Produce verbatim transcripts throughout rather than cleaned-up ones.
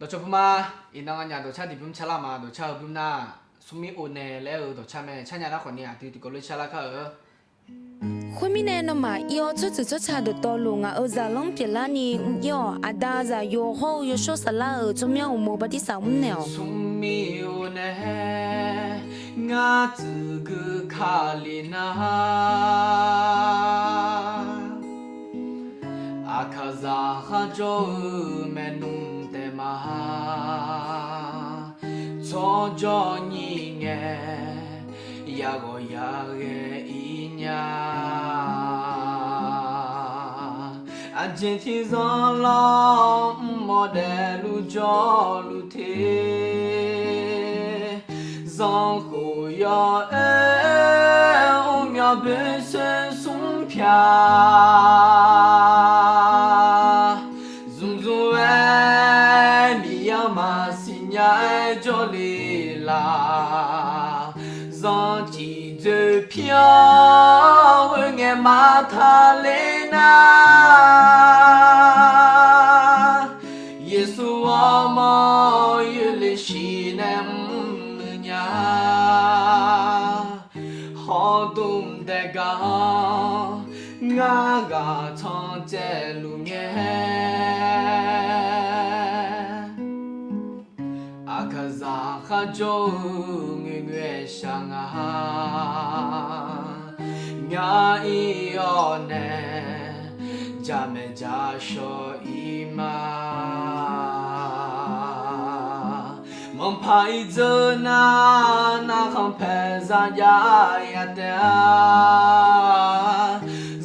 Dawqcawq puima, iqnan nganyaf dawqcar tiqbymr carlar ma. Dawqcar-eu bymr nar, smrmir o nae laer aer-eu dawqcar mae. Carnya nar khawfni aqdui tiqkawv lof carlar kar-eu. Khoermirnae, nawmaf ir-awr tsawrjeuq tsawrca dawqtawvluf ngaq-euq zaqlanr pyeuflarni mr ir-awq. Aqda, Zaqyo hawr-eu Yawshawr Saflar-euq tsawrmyanr uqmov bartirsaq mr naeq-awq. Smrmir o nae ngar tsuif gui Kali nar, Aqkaqzaq kharjawr-eu maernmr taef ma. Tsawrjawr nyir ngae, yaghawq yaghae ir nya. Aqjeq tiqzanq lawr mr mawr daefluf jawrluf te. Zanrkhof yawoer mr myawq boesoer smr pyaq. Zmqzmq-aer Miqyaer maqsiq nya-aer jawrle laf. Zanrcif dzoer pir-awr khoerngae maqtaq ler nar, Yeqsur armawr yoerle shiq nae mr muiq nya. Hawrdov daef gar-anr ngar ghaq tsanr caev luf ngae, Aqkaqzaq kharjawr-eu ngoerngoer-aer shaq nga. Myar ir-awr nae jamaeq jashawr ir ma. Manqpaq ir dzeur nar, narkhan paeq zaq jav ya taef-a.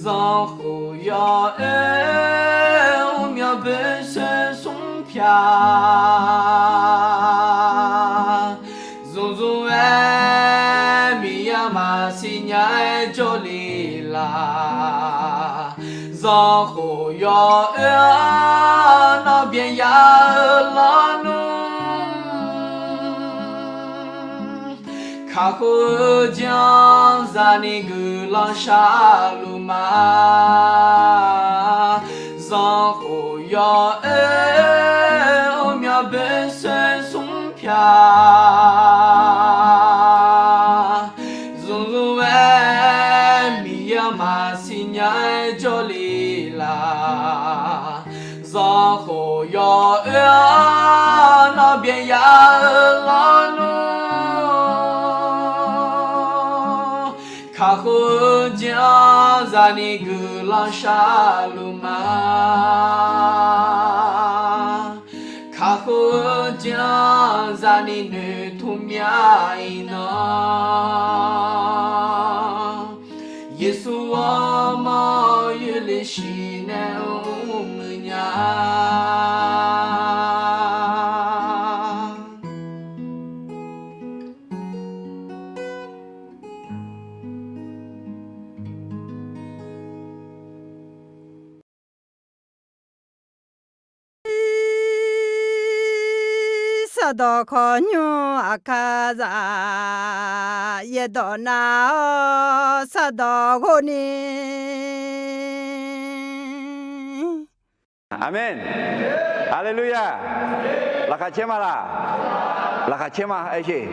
Zanrkhof yawoer mr myawq boesoer smr pyaq. Zmqzmq-aer Miqyaer maqsiq nya-aer jawrle laf. Zanrkhof yawoer-anr nawr byaeq ya-eu lawnmr, kakhof-eu jeq-anr zaqni guiqlanq shaqluf ma. Zanrkhof yawoer mr myawq boesoer smr pyaq. Zmqzmq-aer Miqyaer maqsiq nya-aer jawrle laf. Zanrkhof yawoer-anr nawr byaeq ya-eu lawnmr, kakhof-eu jeq-anr zaqni guiqlanq shaqluf ma. Kakhof-eu jeq-anr zaqni noeqtmq mya iqnan, Yeqsur armawr yoerle shiq nae mr muiq nya. Sardawq khawqnymr Aqkaqzaq yaerdawq nav-awr sardawq ghofni. Aqmeq. Haleluya. Laqkhaq caer ma laq? Laqkhaq caer ma, aer sher.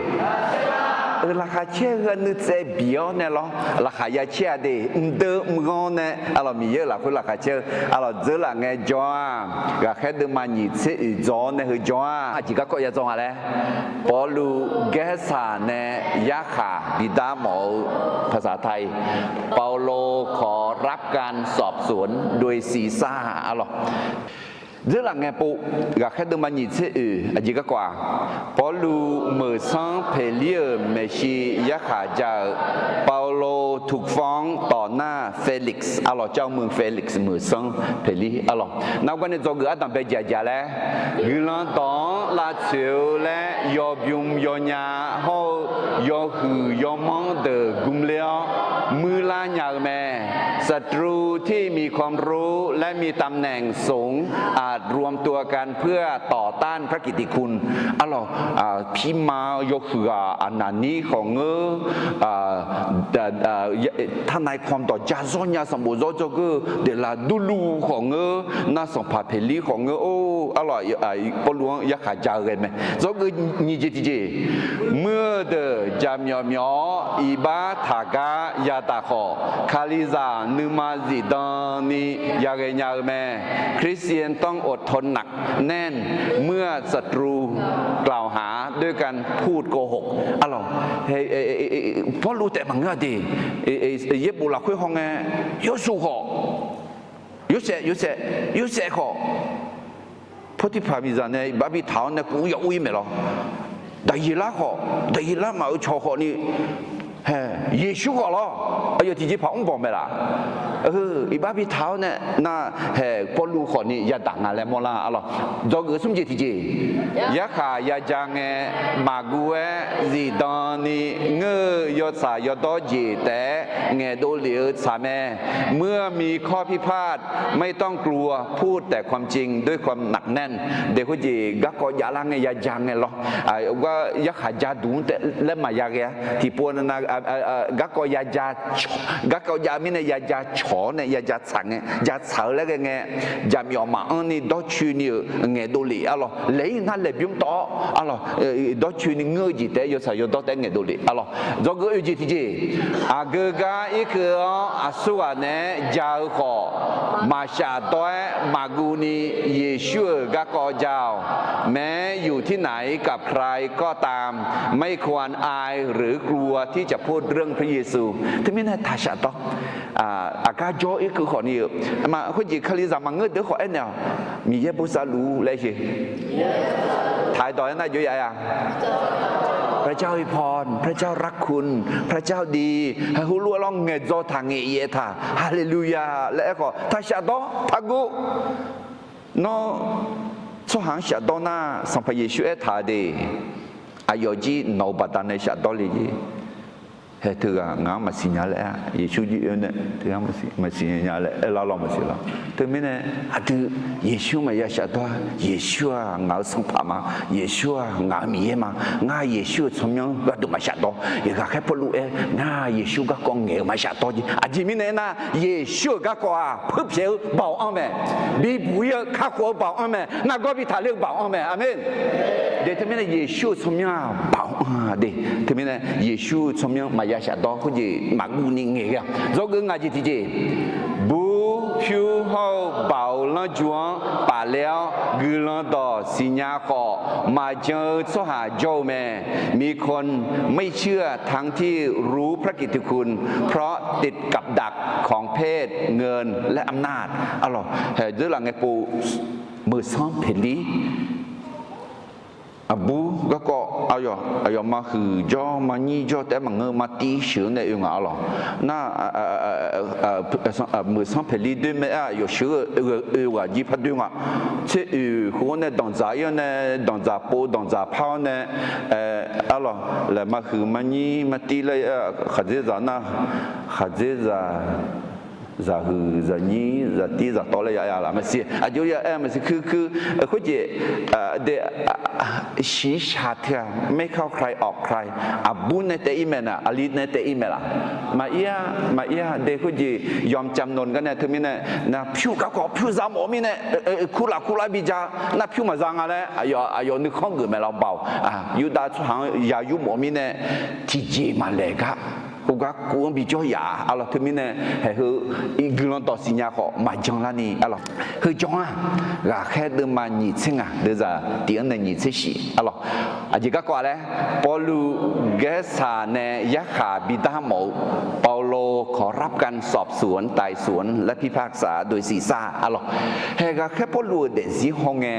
Laqkhaq caer-eu heu nuitsaev biq-awr nae lawr, laqkhaq ya caer-a de, mqdui mqghanr nae arlawq Miqyaer-euq lafkhoer laqkhaq caer-eu arlawq dzeurlaf ngae jawr-a. Ghaqkhaer deuvma nyiq tser oeq dzaw-awr nae heu jawr-a. Aqjeq garkawv ya dzaw nga laer, Pawrluv gaersaq nae yarkhaq bidar mawf-eu ภาษาไทย Paulo ขอรับการสอบสวน โดยซีซ่า arlawq. Dzeurlaf ngae pov, ghaqkhaer deuvma nyiq tser oeq aqjeq garkawv-aq, Pawrluv meuqsanr Peqlir-euq maeqshi yarkhaq ja-euq เปาโลถูกฟ้องต่อหน้าเฟลิกซ์ arlawq, เจ้าเมืองเฟลิกซ์ meuqsanr Peqlir arlawq. Nar gar nae dzawgeuf ardanq bae jaq jaq laer, guiqlanq dawq-anr lavtsoeq-eu laer yawbymr yawnya hawr-eu yawhuiq yawmanr deuq gmler-awr muirlar nya-eu mae. ศัตรูที่มีความรู้และมีตำแหน่งสูงอาจรวมตัวกันเพื่อต่อต้านพระกิตติคุณ Arlawq, pirma yawhuiq-aq, Aqnaqnir khawf ngeur, ทนายความ dawq ja zawr nya sanqbof zawr dzawr geur, daeqlaf durluv khawf ngeur, nar sanqpaq Peqlir khawf ngeur-or, arlawq, Pawrluv-anr yarkhaq ja-eu ghae mae. Dzawgeuf nyiq jeq tiqjeq, muiq-eu deuq jaqmyawf myawf-awr iqbax taqgar yadaq khawf, Kalizaq nuima zifdan ni yaghae nya-eu mae. คริสเตียนต้องอดทนหนักแน่นเมื่อศัตรูกล่าวหาด้วยการพูดโกหก Arlawq, Pawrluv taef maqngeur-a de. Yaerbof lafkhoer hawngae, Yawsuf khawf, Yorsaev, Yorsaev, Yorsaev khawf, Pawrtirpaq miqzaq nae iqbax bitaq-awr nae kuv ya ur-ir maeq lawr. Daqyeqlar khawf, Daqyeqlar maf-euq cawq khawfni, hae, Yeqsur khawf lawr. Aqyawf tiqjeqpaq mr bawq mae laf? Iqbax bitaq-awr nae nar, hae, Pawrluv khawfni yadaq nga laer mawrlar, arlawq. Dzawgeuf smr jeq tiqjeq, yarkhaq yaja ngae, maqguv-aer zifdan ni ngeur-eu yawtsaq yawdawr jeq taef-aer ngaeqdov lef-eu tsaq mae. เมื่อมีข้อพิพาท ไม่ต้องกลัว พูดแต่ความจริงด้วยความหนักแน่น de khoerjeq garkawv javlar ngae yaja ngae lawr. Gar yarkhaq ja duq-anr taef laer maqya ghae-a. Tiqpov nav garkawv yaja, garkawv jav mirnae yaja cawq-awr nae yaja tsaq ngae, ja tsaq-eu laer ghae ngae, jaqmyawf maqanr ni dawrcoeni-euq ngaeqdov lef, arlawq, laeq-ir nar laeqbymr tawv-awr, arlawq, dawrcoeni ngeur-eu jeq taef-aer yawtsaq yawdawr taef-aer ngaeqdov lef, arlawq. Dzawgeuf oe jeq tiqjeq, aqgeu gar irkeuv-anr aqsurghaq naeq-aer ja-eu khawf, maqshaf dawr-aer maqguv ni Yeqsur-euq garkawv ja-awq. แม้อยู่ที่ไหน กับใครก็ตาม ไม่ควรอายหรือกลัวที่จะพูดเรื่องพระเยซู Teumirnae taqshaf dawr. Aqgar jawr irkeuv khawfni-eu, khoerjeq Kalizaq maqngeur deuq khawf aernaeq-awq. Miqyaer bosav luf-ur laer sher. Taq-aer dawq-aer nar jov ya-a. พระเจ้าอวยพร พระเจ้ารักคุณ พระเจ้าดี haeq heulof-aer lawr ngaeqdzaw taq ngaeq yaev taq, haleluya laer aerkhawf taqshaf dawr taqguv. Nawr tsawrhaq-anr shafdawr nar, Sanqpaq Yeqsur aertaq-eu de, aqyawf jir nawq-euq baqdanae shafdawr le jeq. Hae teughaq ngaq-anr maqsiq nya laer-a, Yeqsur jir oe nae teughaq maqsiq nya laer aerlar lawr maqsiq lawr. Teumirnae aqdui Yeqsur maqya shafdawr-a. Yeqsur-aq ngaq-euq Sanqpaq ma. Yeqsur-aq ngaq-euq Miqyaer ma. Ngar Yeqsur-euq tsawrmyanr gharduq maqshafdawr. Ghaqkhaer Pawrluv aer, ngar Yeqsur garkawv ngaeq-eu maqshafdawr jeq. Aqjeq mirnae aernar, Yeqsur-euq garkawv-aq, puirpyaeq-eu baoq-anr mae. Bibuq-ir-eu kakhof-eu baoq-anr mae. Nargawr bi taqler-eu baoq-anr mae. Aqmeq. De teumirnae Yeqsur-euq tsawrmyanr-aq baoq-anr de. Teumirnae Yeqsur-euq tsawrmyanr maqya shafdawr khoerjeq maqguv ni ngaeq ghae-a. Dzawgeuf ngaq jeq tiqjeq, bur pyur hawr-eu baoq-euq lanrju-anr pafler-awr guiqlanq dawq siqnya khawf maqjan-eu tsawrhaq jawr-eu mae. มีคนไม่เชื่อทั้งที่รู้พระกิตติคุณ เพราะติดกับดักของเพศ เงิน และอำนาจ Arlawq, haeq dzeurlaf ngae pov, meuqsanr peqlir, aqbur garkawv aqyawf, aqyawf ma huiq jawr ma nyir jawr taef-aer maqngeur, ma tiv sheuq-anr nae oe ngaq arlawq. Nar, meuqsanr peqlir doer mae-aer aqyawf sheuq-eu oe ghaq jir par doer nga. Tser oeq khof-anr nae danqdzaq-ir-awr nae, danqdzaq pov danqdzaq par-awr nae, arlawq, laeq ma huiq ma nyir ma tiv laer, khaqdzerzaq nar, khaqdzerzaq, zaqhuiq zaqnyir zaqtiv zaqtawv laer ya ya laf maqsiq, aqjox ya aer maqsiq kuir kuir, khoerjeq, de, shiqshaq teu-aq, ไม่เข้าใครออกใคร, aqbur nae taef-ir mae nar, aqli nae taef-ir mae laf? Maqir-a, maqir-a, de khoerjeq yawmqcamq nonq gar nae teumirnae, nar pyur garkawv pyur za mawf-eu mirnae, kurlaf kurlar bi ja, nar pyur maqza nga laer aqyawf nuikhanr geuf mae laf baoq. Yurdav tsawrhaq-anr ya yur mawf-eu mirnae, tiqjeq maqlaeq gar, khoergar kuv-anr bijawr yaf-a arlawq. Teumirnae haeq heu guiqlanq dawq siqnya khawf maqjan larni arlawq. Heujanr-aq, ghaqkhaer deuvma nyiq tser ngaq deuvzaq tiq-anr nae nyiq tser shif arlawq. Aqjeq garkawv-a laer, Pawrluv gaersaq nae yarkhaq bidar mawf-eu, เปาโลขอรับการสอบสวนไต่สวนและพิพากษาโดยสีซ่า arlawq. Haeq ghaqkhaer Pawrluv-euq daefzir hawngae,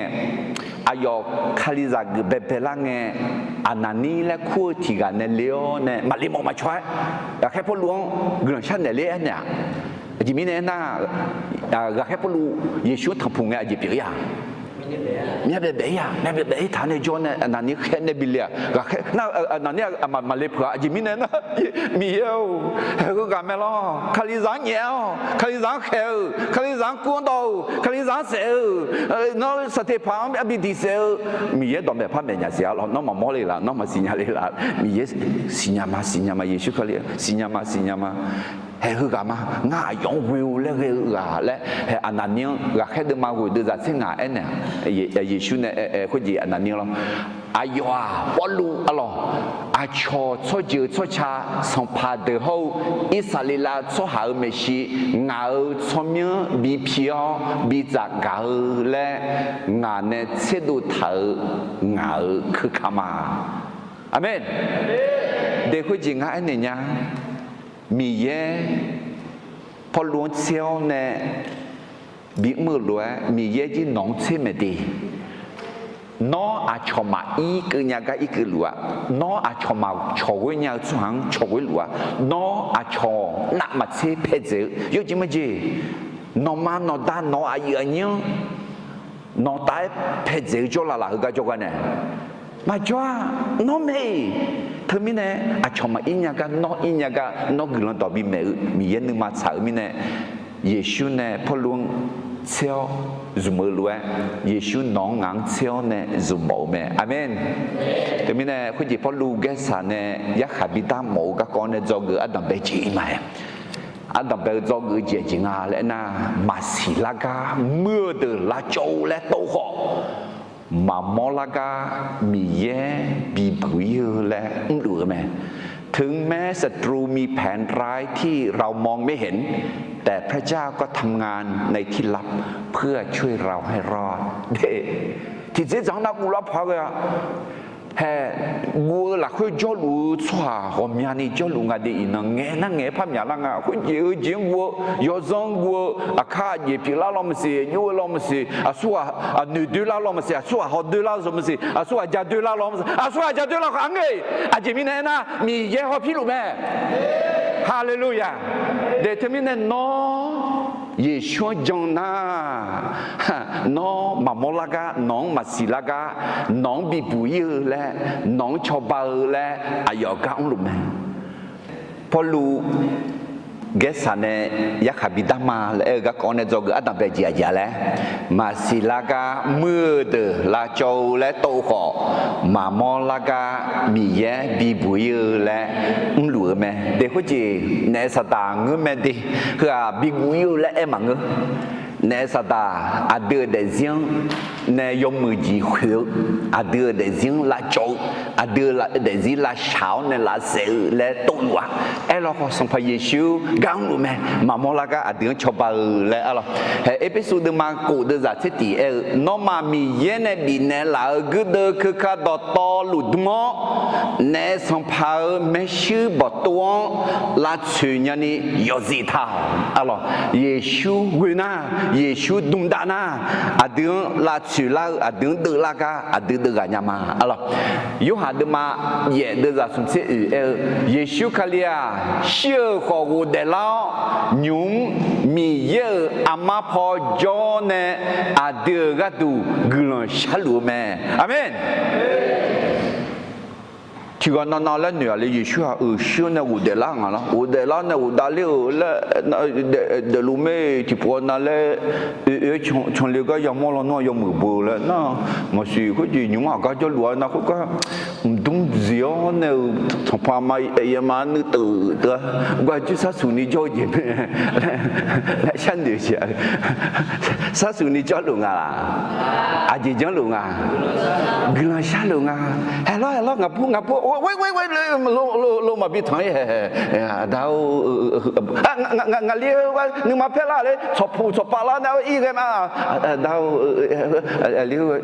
aqyawf Kalizaq geuf baebae lar ngae, Aqnaqnir laer kur-eu tiq ghaq nae le-awr nae maqle mawf maqcaw-aer, ghaqkhaer Pawrluv-anr guiqlanq sharnaeq ler-aer naeq-aq. Aqjeq mirnae aernar, ghaqkhaer Pawrluv Yeqsur-anr tanqpuq ngae aqjeq pyeuf-ir-a. Myavbaef baef-ir-aq, myavbaef baef-ir taq nae jawr nae Aqnaqnir khaer nae bi le-aq, ghaqkhaer nar, Aqnaqnir aqma maqle peuq-a. Aqjeq mirnae nar, Miqyaer-or, haeq heughaq mae lawr. Kalizaq-anr nyaef-awr, Kalizaq-anr khaeq-eu, Kalizaq-anr kur-anr dawv-eu, Kalizaq-anr saef-eu, nawr saqteqpaq-anr bi diq saef-eu, Miqyaer dawqmaeq par maeq nya siq-a lawr. Nawr maqmawr le laf, nawr maqsiq nya le laf. Miqyaer siqnya ma, siqnya ma, Yeqsur Kali siqnya ma, siqnya ma. Haeq heughaq ma, ngar aqyawf-anr ghoe-eu laer ghae-eu ghaq laer, haeq Aqnaqnir-anr ghaqkhaer deuvma ghoeq deuvzaq tser ngaq aernaeq-a. Yeqsur nae aer-aer khoerjeq Aqnaqnir lawr. Aqyawf-aq Pawrluv-a lawq, aqcawq tsawrjeuq tsawrca sanqpaq deuq hawr-eu Irsaqleqlav tsawrhaq-euq maeqshi ngaq-euq tsawrmyanr bi pi-awr bi tsafgaq-eu laer ngaq nae tserdov taq-euq ngaq-euq keuka ma. Aqmeq. De khoerjeq ngar aernaeq nya. Miqyaer Pawrluv-anr tser-awr nae bimr-eu lof-aer Miqyaer jir nawq-anr tser maeq de. Nawr aqcawq maqir keuv nya gar irkeuv luf-a. Nawr aqcawq maqcawq ghoer nya-eu tsawrhaq-anr cawq ghoer luf-a. Nawr aqcawq navmaqtser paedzaeq-eu yawjeq majeq. Nawqma nawqda nawq-eu aqyuif aqnyir-anr nawq taf-aer paedzaeq-eu jawrlaf laf heugar jawrgar nae maqjawr-a. Nawr mae-iq. Teumirnae aqcawq maqir nya gar nawr ir nya gar nawr guiqlanq dawq bimaeq-eu Miqyaer nuima tsaq-euq mirnae, Yeqsur nae Pawrluv-anr tser-awr zmq-eu lof-aer, Yeqsur nawq-anr ngaq-anr tser-awr nae zmqmawf-eu mae. Aqmeq. Teumirnae khoerjeq Pawrluv Gaersaq nae yarkhaq bidar mawf-eu garkawv nae dzawgeuf ardanqbae jeq ir ma-aer, ardanqbae-eu dzawgeuf jeq aqjeq nga laer aernar, maqsiq lar gar muir-eu deuq lavcawv-eu laer tov khawf, maqmawr lar gar Miqyaer bibuq ir-eu laer mrluf-eu mae. ถึงแม้ศัตรูมีแผนร้ายที่เรามองไม่เห็น แต่พระเจ้าก็ทำงานในที่ลับเพื่อช่วยเราให้รอด Tiqdzerdzaq-anr navguv lar paq-aer ghae-a. Haeq, guv-eu lafkhoer jawrluf-eu tsawrhaq ghawqmyani jawrluf nga de. Iqnan ngaeq nar ngaeq-aer par myaqlar nga. Khoerjeq-eu jeq-anr guv-eu, yawzanr guv-eu, aqkar aqjeq pyeuflar law maqsiq, jov-eu law maqsiq, aqsurghaq noeq doerlar law maqsiq, aqsurghaq hawdoerlar-eu maqsiq, aqsurghaq ja doerlar law maqsiq, aqsurghaq ja doerlar khawf arngeur-eq. Aqjeq mirnae aernar, Miqyaer hawpirluf mae. Haleluya. De teumirnae nawr Yeqsur-anr jan nar, nawr maqmawr lar gar, nawq-anr maqsiq lar gar, nawq-anr bibuq ir-eu laer, nawq-anr cawba-eu laer aqyawf gar mrluf mae. Pawrluv Gaersaq nae yarkhaq bidar ma laer aer-eu garkawv nae dzawgeuf ardanqbae jeq aqjeq laer, maqsiq lar gar muir-eu deuq lavcawv-eu laer tov khawf, maqmawr lar gar Miqyaer bibuq ir-eu laer mrluf-eu mae. De khoerjeq naef saqdaq ngeur mae de. Heu-aq bibuq ir-eu laer aer maqngeur. Naef saqdaq aqdui-euq daefzir-anr nae yawmuiq jeq khoeq-eu, aqdui-euq daefzir-anr lavcawv-eu, aqdui-euq daefzir lavshaq-awr nae lavsaef-eu laer tov luf-a. Aerlawkhawf Sanqpaq Yeqsur gar mrluf mae. Maqmawr lar gar aqdui-anr cawba-eu laer aer lawq. Haeq Erpersu deuvma kof deuvzaq tser tiq aer-eu, nawmaf Miqyaer nae bifnaeq laf-euq guirdeuv keuka dawqtawvluf dm-awr, naef sanqpaq-euq maershuir bawqtov-anr lavtsoeq nyani yawzif taq-awq. Arlawq, Yeqsur ghoe nar, Yeqsur dmdav nar, aqdui-anr lavtsoeq lar-eu, aqdui-anr deuvlar gar aqdui deuvghaq nya ma. Arlawq, Yorhaq deuvma yaef deuvzaq smq tser oeq aer-eu, Yeqsur Kali-aq, shir-euq khawf ghofdaef lar-awr, nymq-mr Miqyaer-euq armar paw jawr nae aqdui-euq gharduq guiqlanq sharluf-eu mae. Aqmeq. Tiqghaq navnav laer noeq-aq le, Yeqsur-aq, euq shir-awr nae ghofdaef lar ngaq lar, ghofdaef lar nae ghofdav ler-euq laer daefluf mae. Tiqpov nav laer oe oe-aer canle gar yamawr lawnmr-aq yawmuiq beu laer nar, maqsiq khoerjeq nymq-mr aqgar jawrluf-a nar khoergar mqdmr dziq-awr nae-euq tanqpaq ma yaef ma nuiteuf teu-a, gar jir sharsuq ni jawr-eu jeq mae laer sharnoeq siq-a. Sharsuq ni jawrluf nga laq? Aqjeq janrluf nga? Guiqlanq sharluf nga? Haeqlawr haeqlawr ngaqbur ngaqbur oe oe oe lo maqbi tanq-ir hae. Aqda-or, ngaqli-eu nuima paer lar le, tsawqpuq tsawqpav lar nae ir ghae ma. Aqda-or, aqli-or,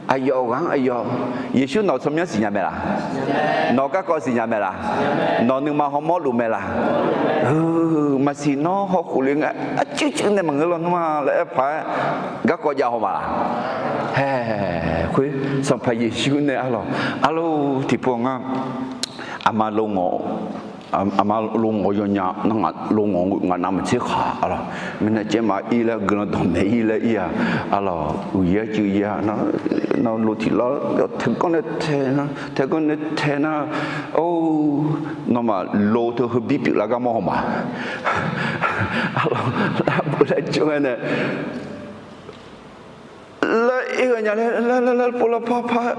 aqyawf ghaq-anr aqyawf, Yeqsur nawq-euq tsawrmyanr siqnya mae laq? Nawq-euq garkawv siqnya mae laq? Nawq nuima hawmawr luf mae laq? Maqsiq nawr hawkhof le nga, arcuir cuir nae maqngeur lawnmr-a laer aer paq-aer garkawv jav haw ma laq? Haeq, khoer Sanqpaq Yeqsur nae arlawq, arlawr tiqpov ngar aqma lo ngawq-awr Aqma lo ngawq yawnya nar, ngaq lo ngawq ngaq navmaqtser khaq, arlawq. Mirnae caevmaf ir laer guiqlanq dawqmaeq ir laer ir-aq, arlawq, uqyaer cuiv yaer-a, nar lo tiq lar, taeganr nae tae nar, taeganr nae tae nar, or, nawmaf lo teu heubir pyeuflar gar mawr haw ma. Arlawq, lar bu laer jawr-aer nae, laer ir ghae nya laer, laer, laer, laer pov lar par par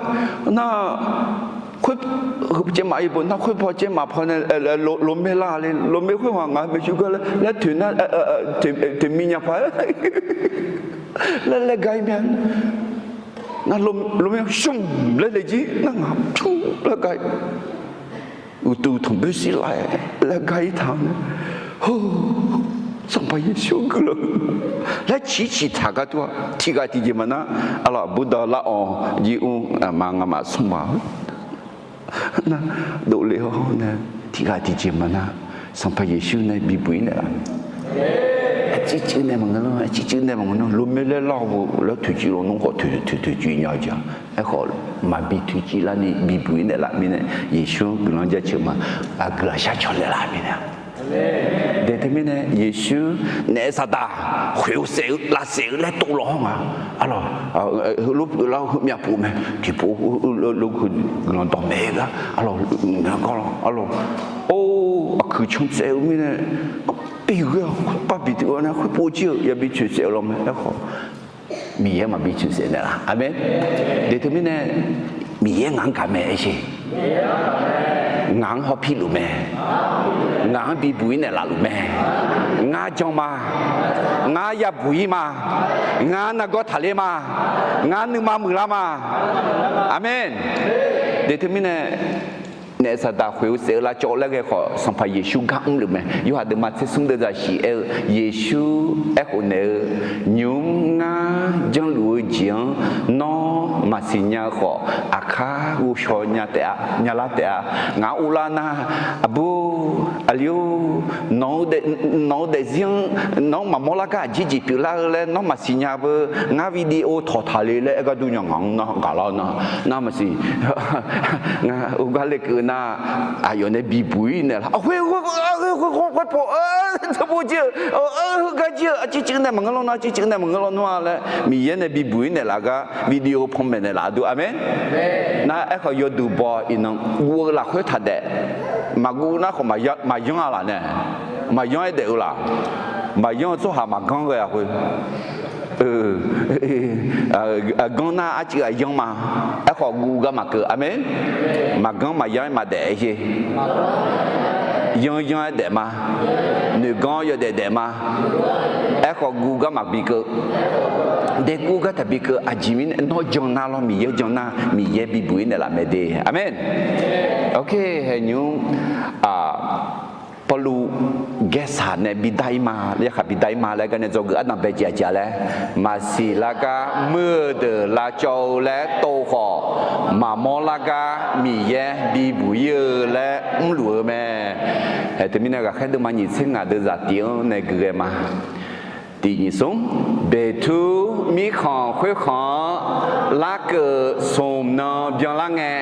nar, khoer, caevmaf ir bo nar, khoer paw caevmaf paw nae, lo, lomaer lar le, lomaer khoer maq ngaq maeqshi gar laer, laer toeq nar, toeq mi nya paq laer, laer gar ir mya. Nar lomaer shmq laer le jir nar ngaq pyur laer gar ir. Uqduq tanqboer shir laf-aer laer gar ir taq-awr nae, Hawr, Sanqpaq Yeqsur guiqlanq laer ciqciq taq gar dur-a. Tiqghaq tiqjeq maqnar, arlawq, aqbur dawq lar-awq jir mr, aqma ngamaf smr ma nar, dovle-awr nae, tiqghaq tiqjeq maqnar, Sanqpaq Yeqsur nae bibuq ir naeqlaf mae. Aqcuiv cuiv nae maqngeur nar, aqcuiv cuiv nae maqngeur nar, lomaer laer lar-awr bo laer toeqciv lawnmr khawf toeq toeq toeqciv nya-eu jeq-a. Aerkhawf, maqbi toeqciv larni bibuq ir naeqlaf mirnae, Yeqsur guiqlanq jaceuq ma. Aqguiqlaq shar cawq naeqlaf mirnae, de teumirnae Yeqsur naef saqdaq khoeq-eu saef-eu lavsaef-eu laer tov law hawr nga. Arlawq, heulof pyeuflar heumyav pyeuf mae. Tiqpov loguiq guiqlanq dawqmaeq-eu gar, arlawq, arlawq, or, aqkuiq can tsaev-eu mirnae, bi ghoe-awr par bi teuv-awr nae khoerpov jir-eu yabi tsoeqsaef-eu law mae. Aerkhawf, Miqyaer maqbi tsoeqsaef naeqlaf. Aqmeq. De teumirnae, Miqyaer ngaq-anr gaq mae aer sher. Ngaq-anr hawpir luf mae. Ngaq-anr bibuq ir naeqlaf luf mae. Ngar jan ma. Ngar yabuq ir ma. Ngar nargawr taqler ma. Ngar nuima muiqlar ma. Aqmeq. De teumirnae, naef saqdaq khoeq-eu saef-eu lavcawv laer ghae khawf, Sanqpaq Yeqsur gar mrluf mae. Yorhaq deuvma tser smr deuvzaq shiq aer-eu, Yeqsur aerkhof naeq-eu, Nymq-mr ngar janrluf-eu jeq-anr nawr maqsiq nya-eu khawf, aqkar ghovshaw nya taef-a, nyalar taef-a. Ngaq-anr uvlar nar, aqbur, aqli-or, nawq-eu daefzir-anr nawq-anr maqmawr lar gar aqjeq jeq pyeuflar-eu laer nawr maqsiq nya beu, ngar video tawqtaq le laer aer gar dur nya ngaq-anr nar gaqlar-eu nar, nar maqsiq. Ngar uvgar lekeuv nar, aqyawf nae bibuq ir naeqlaf, khoer khoer khoer pov, tserbov jir-eu, heugar jir-eu, aqcuiv cuiv nae maqngeur lawnmr, aqcuiv cuiv nae maqngeur lawnmr-a laer Miqyaer nae bibuq ir naeqlaf gar video panmaeq naeqlaf dur. Aqmeq. Nar aerkhawf yawduq baw iqnan guv-eu lafkhoer taq daef. Maqguv nar khawf maqyanr-a laf nae, maqyanr-aer daef-eu laf. Maqyanr-eu tsawrhaq maqganr ghae-a khoer. Ganr nar arcuiv aqyanr ma. Aerkhawf guv gar maqkeuv. Aqmeq. Maqganr maqyanr-aer maqdaef-aer sher. Yanr yanr-aer daef ma. Noeqganr yawdaef daef ma. Aerkhawf guv gar maqbi keuv. Daeguv gar taqbi keuv. Aqjeq mirnae nawr jan nar lawr, Miqyaer jan nar Miqyaer bibuq ir naeqlaf mae de. Aqmeq. Ok, haeqnymr, Pawrluv Gaersaq nae bidar ir ma, yarkhaq bidar ir ma laer gar nae dzawgeuf ardanq bae jeq aqjeq laer, maqsiq lar gar muir-eu deuq lavcawv-eu laer tov khawf, maqmawr lar gar Miqyaer bibuq ir-eu laer mrluf-eu mae. Haeq teumirnae ghaqkhaer deuvma nyiq tser ngaq deuvzaq tiq-anr nae gui ghae ma. Tiq nyiq smr, Beqtur mirkhanq khoerkhanq-anr larkeuv smq nan byanlar ngae,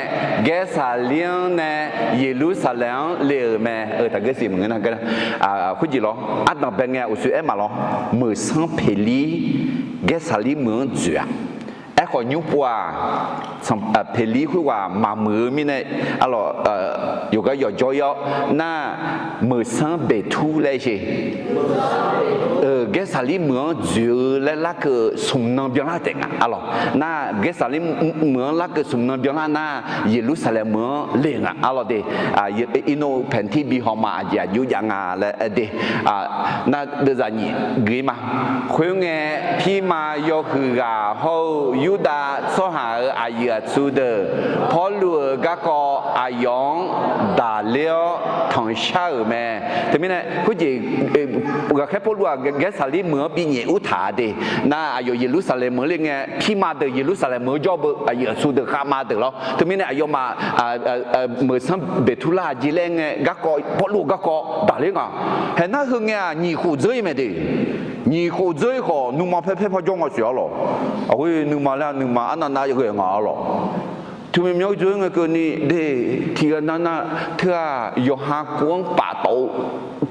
Gaersaqlir-anr nae Yeqlursaqlaeq-anr le-euq mae. Taqgeursiq maqngeur nar, khoerjeq lawr ardanq bae ngae uqshoe aer maq lawr. Meuqsanr Peqlir Gaersaqlir meuq-anr dzoeq-aq, aerkhawf nymr pov-aq, Peqlir khoerghaq maqmuiq-eu mirnae, arlawq, yawqgar yawqjawr ir-awr nar, Meuqsanr Beqtur laer sher. Gaersaqlir meuq-anr dzoeq-eu laer larkeuv smq nan byanlar taef nga, arlawq. Nar Gaersaqlir meuq-anr larkeuv smq nan byanlar nar, Yeqlursaqlaeq meuq-anr le nga, arlawq de. Irnov paeqtir bi haw ma, aqjeq aqjox jav nga laer de. Nar deuvzaq nyiq gui ma. Khoerngae, pirma yawhuiq ghaq hawr-eu Yurdav tsawrhaq-euq aqyuif aqtsu deuq Pawrluv-euq garkawv aqyawf-anr daqler-awr tanqshar-euq mae. Teumirnae khoerjeq, ghaqkhaer Pawrluv-aq Gaersaqlir meuq-anr binyaef urtaq-a de. Nar aqyawf Yeqlursaqlaeq meuq le ngae, pirma deuq Yeqlursaqlaeq meuq-anr jawr beu, aqyuif aqtsu deuq khavma deuq lawr. Teumirnae aqyawfmaf Meuqsanr Beqtur lar-aq jeq laer ngae, garkawv, Pawrluv-euq garkawv daqler nga. Haeq nar heu ngae-aq nyiq khof dzeur-ir mae de. Nyiq khof dzeur-ir khawf nuima paer paer par jawr nga siq arlawq. Aqghoer nuima laer nuima arnav nav ghae nga arlawq. Teu myawmyanr jov-aer ngae keuvni de, tiqghaq nav nav teu-aq yawqha kov-anr paftawf-eu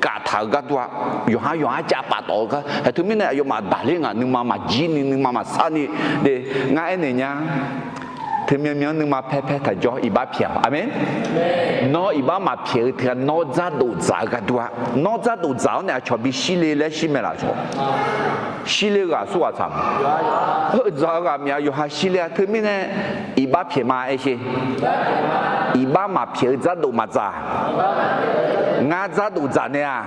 kaftaq-euq gharduq-aq, yawqha yawqha cav paftawf-eu gar. Teumirnae aqyawfmaf daqler ngaq nuima maqjir ni nuima maqsar ni de, ngar aernaeq nya. Teu myawmyanr nuima paer paer taq jawr iqbax pyaeq-awq. Aqmeq. Nawr iqbax maqpyaeq-eu teu-aq nawr dzardof dzaq-eu gharduq-aq, nawr dzardof dzaq-awr nae aqcawq bishir le laer shir mae laf cawq. Shir le-eu ghaq aqsur ghaq tsaq ma. Heu dzaq-eu ghaq myav yawqha shir le-a. Teumirnae iqbax pyaeq ma aer sher. Iqbax maqpyaeq-eu dzardof maqdzaq. Ngar dzardof dzaq nae-aq,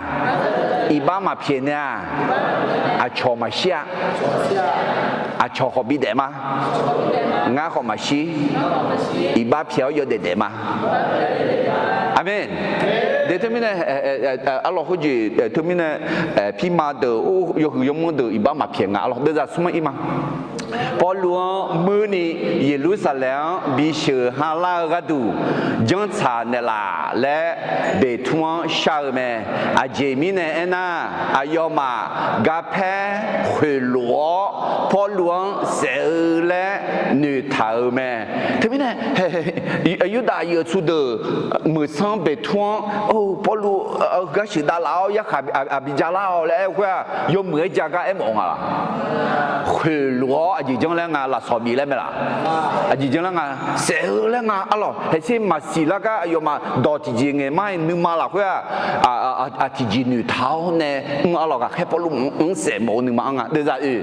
iqbax maqpyaeq nae-aq, aqcawq maqshir-a. Aqcawq khawf bidaef ma. Ngar khawf maqshir. Iqbax pyaeq-awr yawdaef daef ma. Aqmeq. De teumirnae arlawq khoerjeq teumirnae pirma deuq yawhuiq yawmanr deuq iqbax maqpyaeq nga arlawq deuvzaq smr-anr ir ma. Pawrluv-anr muirni Yeqlursaqlaeq-anr bisheuq ha lar-eu gharduq janrtsaq naeqlaf laer Beqtur-anr shar-eu mae. Aqjeq mirnae aernar, aqyawfmaf garpaer khoeqlof-awr Pawrluv-anr saef-eu laer noeqtaq-euq mae. Teumirnae Yurdav aqyuif aqtsu deuq meuqsanr Beqtur-anr, or, Pawrluv, heugar sheuqdav laf-awr yarkhaq aqbi ja lar-awq laer aer-eu khoer-aq, yawmuiq-aer ja gar aermawf nga laq? Khoeqlof-awr aqjeq janr laer nga lafsawq bif laer mae laq? Aqjeq janr laer nga, saef-eu laer nga arlawq. Haeqsir maqsiq lar gar aqyawfmaf dawq tiqjeq ngaeq mar-iq nuima lafkhoer-aq, aq tiqjeq noeqtaq-awr nae mr arlawq. Ghaqkhaer Pawrluv mq-anr saef mawf-eu nuima-anr nga deuvzaq oe.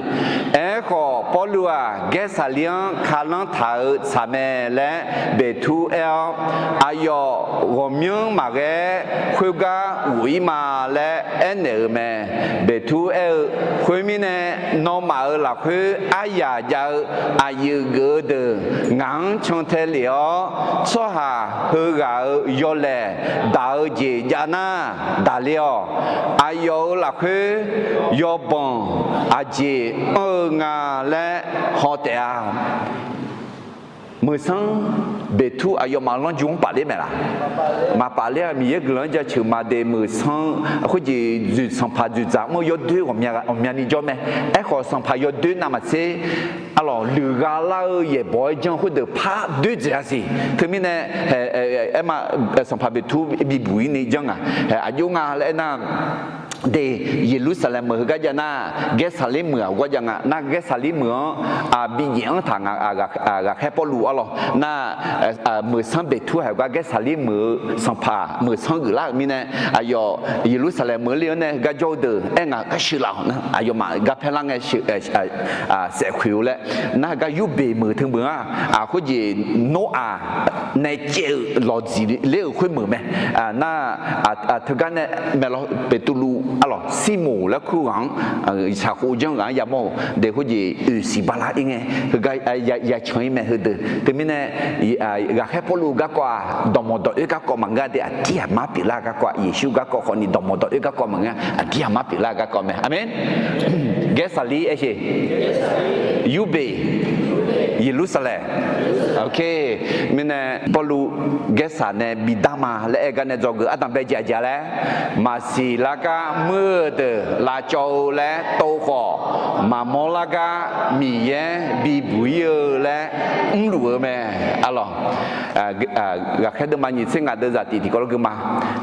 Aerkhawf Pawrluv-aq Gaersaqlir-anr kalanr taq-eu tsaq mae laer Beqtur aer-awr, aqyawf ghawqmyanr maqghae khoergar ghof-ir ma laer aernaeq-euq mae. Beqtur aer-eu, khoermirnae, nawmaf-euq lafkhoer aryaq jav-eu aqyuif geuf-eu deuq ngaq-anr cantae lef-awr, tsawrhaq heughaq-euq yawlaeq daq-eu jeq jav nar, daqler-awq. Aqyawf-euq lafkhoer yawbanq aqjeq anr-eu nga laer haw taef-a. Meuqsanr Beqtur aqyawfmaf lanrju-anr pafler mae laq? Maqpafler-a. Miqyaer guiqlanq-anr jaceuq ma de. Meuqsanr khoerjeq dzoeq sanqpaq dzoeqdzaq mr-eu yawdoer ghawqmya ni jawr mae. Aerkhawf sanqpaq yawdoer navmaqtser arlawq luiqgha lar-eu yaeqbawq-aer janr khoerdeuq par doer dzaeq-a siq. Teumirnae aer ma, sanqpaq Beqtur bibuq-ir ni janr ngaq, aqjox nga laer aernar, de, Yeqlursaqlaeq meuq heugar jav nar, Gaersaqlir meuq-aq gar jav nga nar, Gaersaqlir meuq-anr bi nyaef-anr taq nga. Ghaqkhaer Pawrluv arlawq nar, meuqsanr Beqtur haiq gar Gaersaqlir meuq-eu sanqpaq meuqsanr geuflar-euq mirnae, aqyawf Yeqlursaqlaeq meuq-anr le-anr nae heugar jawr-eu deuq aer ngaq gar sheuqlaf-awq nar, aqyawfmaf garpaer lar ngae saef khoeq-eu laer nar, heugar Yurbeq meuq teu meuq-anr, khoerjeq Noraq nae caev-eu lawqdziq ler-euq khoer meuq mae. Nar, teugar nae maeqlawr Beqtuvluv arlawq Sirmoq laer kur-eu ghaq-anr, shaqkhov janr ghaq-anr yamawr-euq de, khoerjeq oeqsiq bala ir ngae heugar yacan-ir mae heudeuq. Teumirnae ghaqkhaer Pawrluv garkawv-aq dawqmawq dawq-oer garkawv maqngeur de, aqdir aqmar pyeuflar garkawv-aq, Yeqsur garkawv khawfni dawqmawq dawq-oer garkawv maqngeur, aqdir aqmar pyeuflar garkawv mae. Aqmeq. Gaersaqlir aer sher. Yurbeq. Yeqlursaqlaeq. Mirnae Pawrluv Gaersaq nae bidar ma laer aer gar nae dzawgeuf ardanqbae jaqjaq laer, maqsiq lar gar muir-eu deuq lavcawv-eu laer tov khawf, maqmawr lar gar Miqyaer bibuq-ir-eu laer mrluf-eu mae. Arlawq, ghaqkhaer deuvma nyiq tser ngaq deuvzaq tiq tiqkawv lawr gui ma.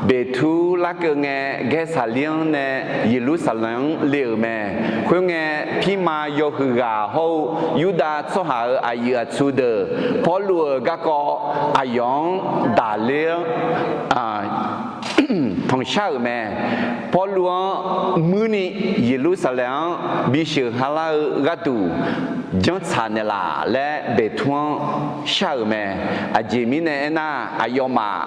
Beqtur larkeuv ngae Gaersaqlir-anr nae Yeqlursaqlaeq-anr le-euq mae. Khoerngae pirma yawhuiq ghaq hawr-eu Yurdav tsawrhaq-euq aqyuif aqtsu deuq Pawrluv-euq garkawv aqyawf-anr daqler-anr tanqshar-euq mae. Pawrluv-anr muirni Yeqlursaqlaeq-anr bisheuq halar-eu gharduq janrtsaq naeqlaf laer Beqtur-anr shar-euq mae. Aqjeq mirnae aernar, aqyawfmaf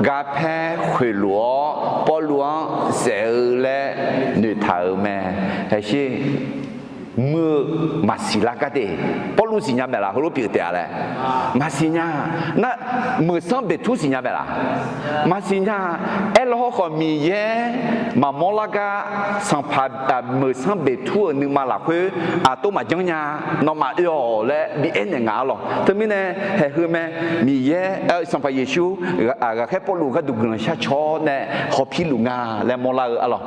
garpaer khoeqlof-awr Pawrluv-anr saef-eu laer noeqtaq-euq mae. Haeqshir muir-eu maqsiq lar gar de. Pawrluv siqnya maeqlaf heulof pyeuf taef-a laer? Maqsiq nya. Nar, meuqsanr Beqtur siqnya maeqlaf? Maqsiq nya. Aerlaw hawrkhawf Miqyaer maqmawr lar gar sanqpaq meuqsanr Beqtur-euq nuima lafkhoer aqtov maqjanr nya, nawmaf oe-awq laer bi aernaeq ngaq arlawq. Teumirnae haeq heu mae, Miqyaer, Sanqpaq Yeqsur ghaqkhaer Pawrluv gharduq guiqlanq shar caw-awr nae hawpirluf nga laer mawrlar-eu arlawq.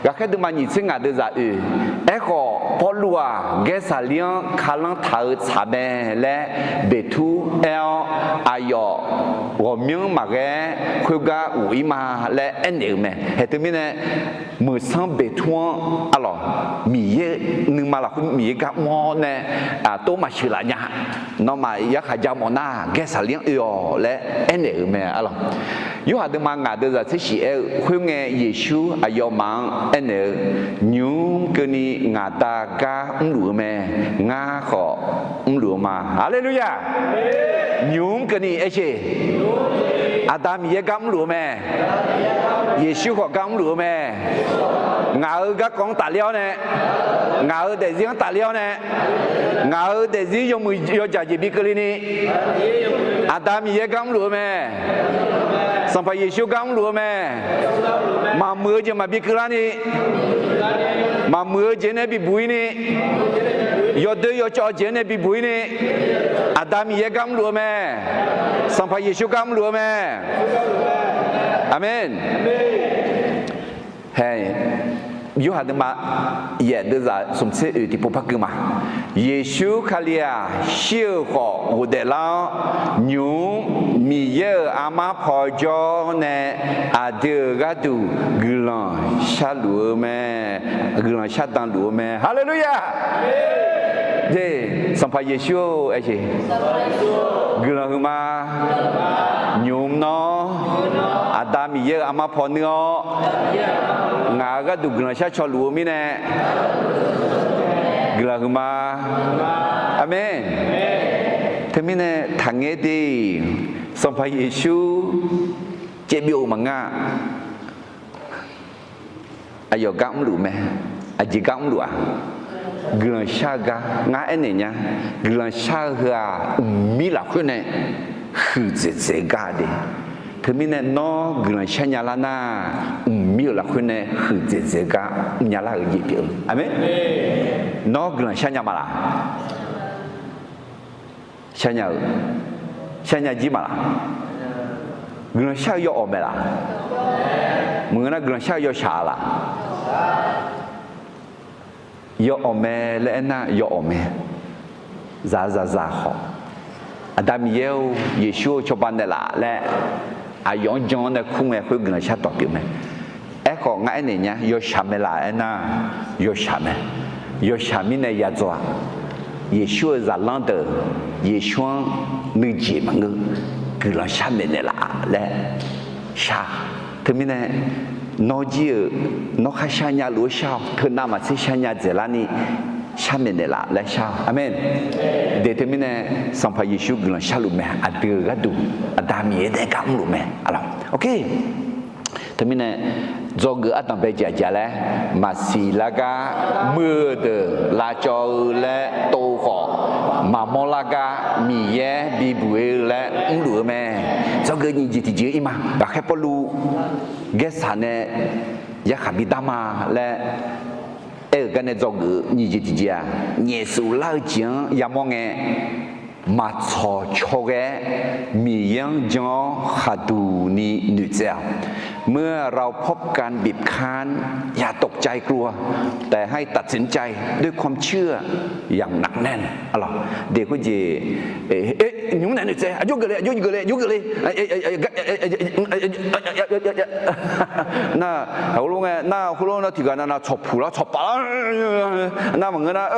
Ghaqkhaer deuvma nyiq tser ngaq deuvzaq oeq. Aerkhawf Pawrluv-aq Gaersaqlir-anr kalanr taq-eu tsaq mae laer Beqtur aer-awr, aqyawf ghawqmyanr maqghae-aer khoergar ghof-ir ma laer aernaeq-euq mae. Haeq teumirnae, meuqsanr Beqtur-anr arlawq, Miqyaer, nuima lafkhoer Miqyaer gar mr-awr nae, tov maqsheuqlaf nya. Nawmaf yarkhaq ja mawf nar, gaersaqler-anr oe-awq laer aernaeq-euq mae arlawq. Yorhaq deuvma ngaq deuq zaq tser shif aer-eu, khoerngae Yeqsur aqyawfmaf-anr aernaeq-eu, Nymq-mr keuvni ngaq Da gar mrluf-eu mae. Ngar khawf mrluf-eu ma. Haleluya! Nymq-mr keuvni aer sher. Aqda Miqyaer gar mrluf-eu mae. Yeqsur khawf gar mrluf-eu mae. Ngaq-euq garkawv-anr tafler-awr nae, ngaq-euq daefzir-anr tafler-awr nae, ngaq-euq daefzir yawmuiq yawjaq jeq bi keuvle ni, Aqda Miqyaer gar mrluf-eu mae. Sanqpaq Yeqsur gar mrluf-eu mae. Maqmuiq-eu jeq maqbi keuvlar ni, maqmuiq-eu jeq nae bibuq-ir ni, yawdoer yawcawv-eu jeq-anr nae bibuq-ir ni, Aqda Miqyaer gar mrluf-eu mae. Sanqpaq Yeqsur gar mrluf-eu mae. Aqmeq. Hae, Yorhaq deuvma yaef deuv zaq smq tser oeq tiqpov par gui ma. Yeqsur Kali-aq, shir-euq khawf ghofdaef lar-awr, nymq-mr Miqyaer-euq armar paw jawr nae aqdui-euq gharduq guiqlanq sharluf-eu mae. Guiqlanq shardan luf-eu mae. Haleluya! Sanqpaq Yeqsur-or, aer sher. Guiqlanq huiqma. Nymq-mr nawr Aqda Miqyaer-euq armar paw nuir-awr, ngaq-euq gharduq guiqlanq shar caw luf-eu mirnae, guiqlanq huiqma. Aqmeq. Teumirnae taqngaer de, Sanqpaq Yeqsur caevbyov-euq maqngeur-a. Aqyawf gar mrluf mae. Aqjeq gar mrluf-aq, guiqlanq shar-eu gar ngar aernaeq nya. Guiqlanq shar-eu heu-aq, mqmir lafkhoer nae huiqdzaeq dzaeq-eu gar de. Teumirnae nawr guiqlanq shar nya lar nar, mqmir-euq lafkhoer nae huiqdzaeq dzaeq-eu gar mrnya lar-euq jeq pyeuf-eu. Aqmeq. Nawr guiqlanq shar nya ma laq? Shar nya-euq, shar nya jir ma laq? Guiqlanq shar-eu yawawq mae laq? Maqngeur nar guiqlanq shar-eu yawshaq laq? Yawawq mae laer aernar yawawq mae. Zaq-eu zaqzaq khawf, Aqda Miqyaer-or, Yeqsur-or, cawba naeqlaf laer aqyawf-anr jan-awr nae kur ngae khoer guiqlanq shar dawq pyeuf mae. Aerkhawf ngar aernaeq nya, yawshaq mae laf aernar, yawshaq mae. Yawshaq mirnae ya dzaw-aq, Yeqsur-euq zaqlanr deuq, Yeqsur-anr nuijeq maqngeur, guiqlanq shar maeqnaeq laf laer shar. Teumirnae nawr jir-euq, nawr kharshar nya luf-eu shar-awq. Teunav maqtser shar nya dzaeqlar ni shar maeqnaeq laf laer shar-awq. Aqmeq. De teumirnae Sanqpaq Yeqsur guiqlanq sharluf mae. Aqdui-euq gharduq Aqda Miqyaer dae gar mrluf mae. Aqlawq. Teumirnae dzawgeuf ardanq bae jeq aqjeq laer, maqsiq lar gar muiq-eu deuq lavcawv-eu laer tov khawf, maqmawr lar gar Miqyaer bibuq-ir-eu laer mrluf-eu mae. Dzawgeuf nyiq jeq tiqjeq-ir ma. Ghaqkhaer Pawrluv gaersaq nae yarkhaq bidar ma laer aer-euq gar nae dzawgeuf nyiq jeq tiqjeq-aq, nyaefsuf lar-eu jeq-anr yamawr ngae, maqtsawq caw ghae-aer Miqyaer-anr jan-awr khaqduq ni noeqtsaev-awq. เมื่อเราพบการบีบคั้น อย่าตกใจกลัว แต่ให้ตัดสินใจด้วยความเชื่ออย่างหนักแน่น Aqlawq, de khoerjeq, nymq mr nae noeqtsaev, aqjox geufle, aqjox geufle, aqjox geufle, nar, heulof ngae nar, khoerlof nar tiqghaq nav nav tsawqpuq lar tsawqpaf lar, nar maqngeur nar,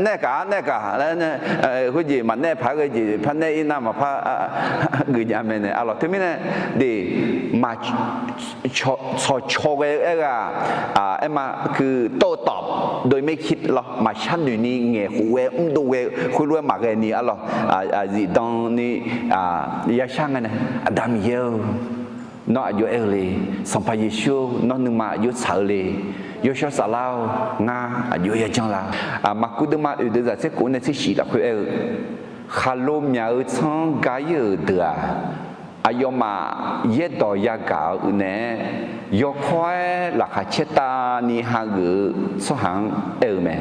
nae kaq nae kaq laer, khoerjeq maqnaeq paq-aer ghae jeq par naeq-ir nar maqpar geuf jav mae nae. Aqlawq, teumirnae de, maq tsawq caw ghae-eu aer-aq, aer ma, คือโต้ตอบโดยไม่คิด lawr, maqshar noeq ni ngaeqkhof ghae mrdov ghae-eu khoerlof-aer maqghae ni, aqlawq, zifdan ni yashar ngae nae, Aqda Miqyaer-or, nawr aqjox aer-eu le. Sanqpaq Yeqsur-or, nawr nuima aqjox tsaq-eu le. Yawshawr Saflar-or, ngar aqjox yajanr la. Maqkuv deuvma oeq deuq zaq tser kof nae tser shif lafkhoer aer-eu, khaqlo myaq-eu tsanr-anr ga-ir-euq deuq-aq, aqyawfmaf yaerdawq yagaq-eu uiqnaeq-aer, yawkawr-aer laqkhaq caertavni hageuf-eu tsawrhaq-anr aer-eu mae.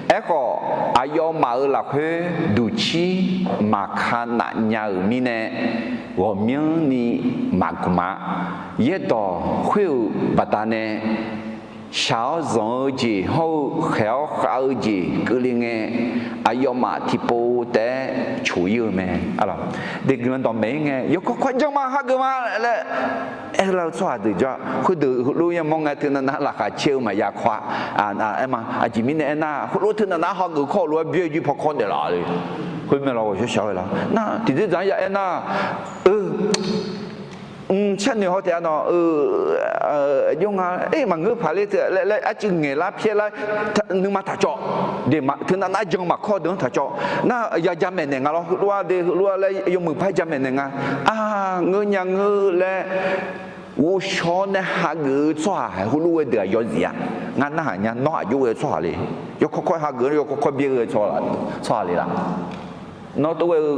Aerkhawf, aqyawfmaf-euq lafkhoer duqcir maqka naf nya-euq mirnae, ghawqmyanrni maqgmq-a. Yaerdawq khoer-euq baqdanae shaq-awr zanq-eu jeq hawr-eu khaeq-awr khav-eu jeq keuvle ngae, aqyawfmaf tiqpov taef-aer coq-ir-eu mae. Aqlawq, de guiqlanq dawqmaeq-ir ngae yawkawr kawr-aer janr ma, hageuf ma laer aerlar-eu tsawrhaq deuq jawr-a. Khoerdeuq heulof-aer mawr ngae, teunav nav laqkhaq caer-eu maqya kawr-a. Aer ma, aqjeq mirnae aernar, heulof teunav nav hageuf kawr lof-aer byoe jir paw kawr daef laf le. Khoermirnae lawq, ghawqshaq shaq-aer laf nar, tiqdzer dzaq-anr ya aernar, eu, mq, sharnoeq haw taef-a nawq, eu, aqjox nga, e, maqngeur paq ler teu laer, laer arcuiv ngaeqlar pyaerlar, nuima taqcawv. De, teunav nav jan maqkawr deuq-anr taqcawv. Nar ya jamaeq naeq nga lawr, heulof-aer de, heulof-aer laer yawmuiq par jamaeq naeq nga. A, ngeur nya ngeur laer ghovshaw-awr nae hageuf-eu tsawrhaq heulof-aer deuq-aq yawzif-a. Ngar narhaq nya, nawr aqjox ghae-eu tsawrhaq le. Yawkawr kawr-aer hageuf-awr yawkawr kawr byaer ghae-eu tsawrhaq le laf. Nawr tov ghae-eu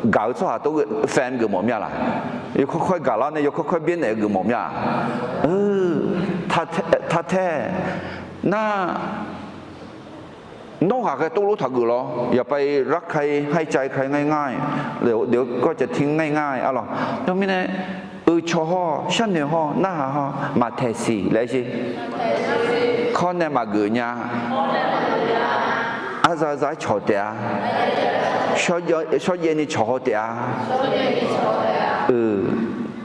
gaq-eu tsawrhaq tov ghae fan geufmawf mir-a laq? Yawkawr kawr-aer gaqlar nae yawkawr kawr-aer byaer naeq-eu geufmawf mir-a? Taq tae nar, nawr ghaqghae tov lof taqgeuf lawr. อย่าไปรักใคร ให้ใจใครง่ายๆ เดี๋ยวก็จะทิ้งง่ายๆ aqlawq. Teumirnae, eu, cawq hawr, sharnoeq hawr, narhaq hawr, maqtaeq siq laer sher. Kawr nae maqgeuf nya. Arza za-aer cawq taef-a. Shawrjaev ni cawq haw taef-a.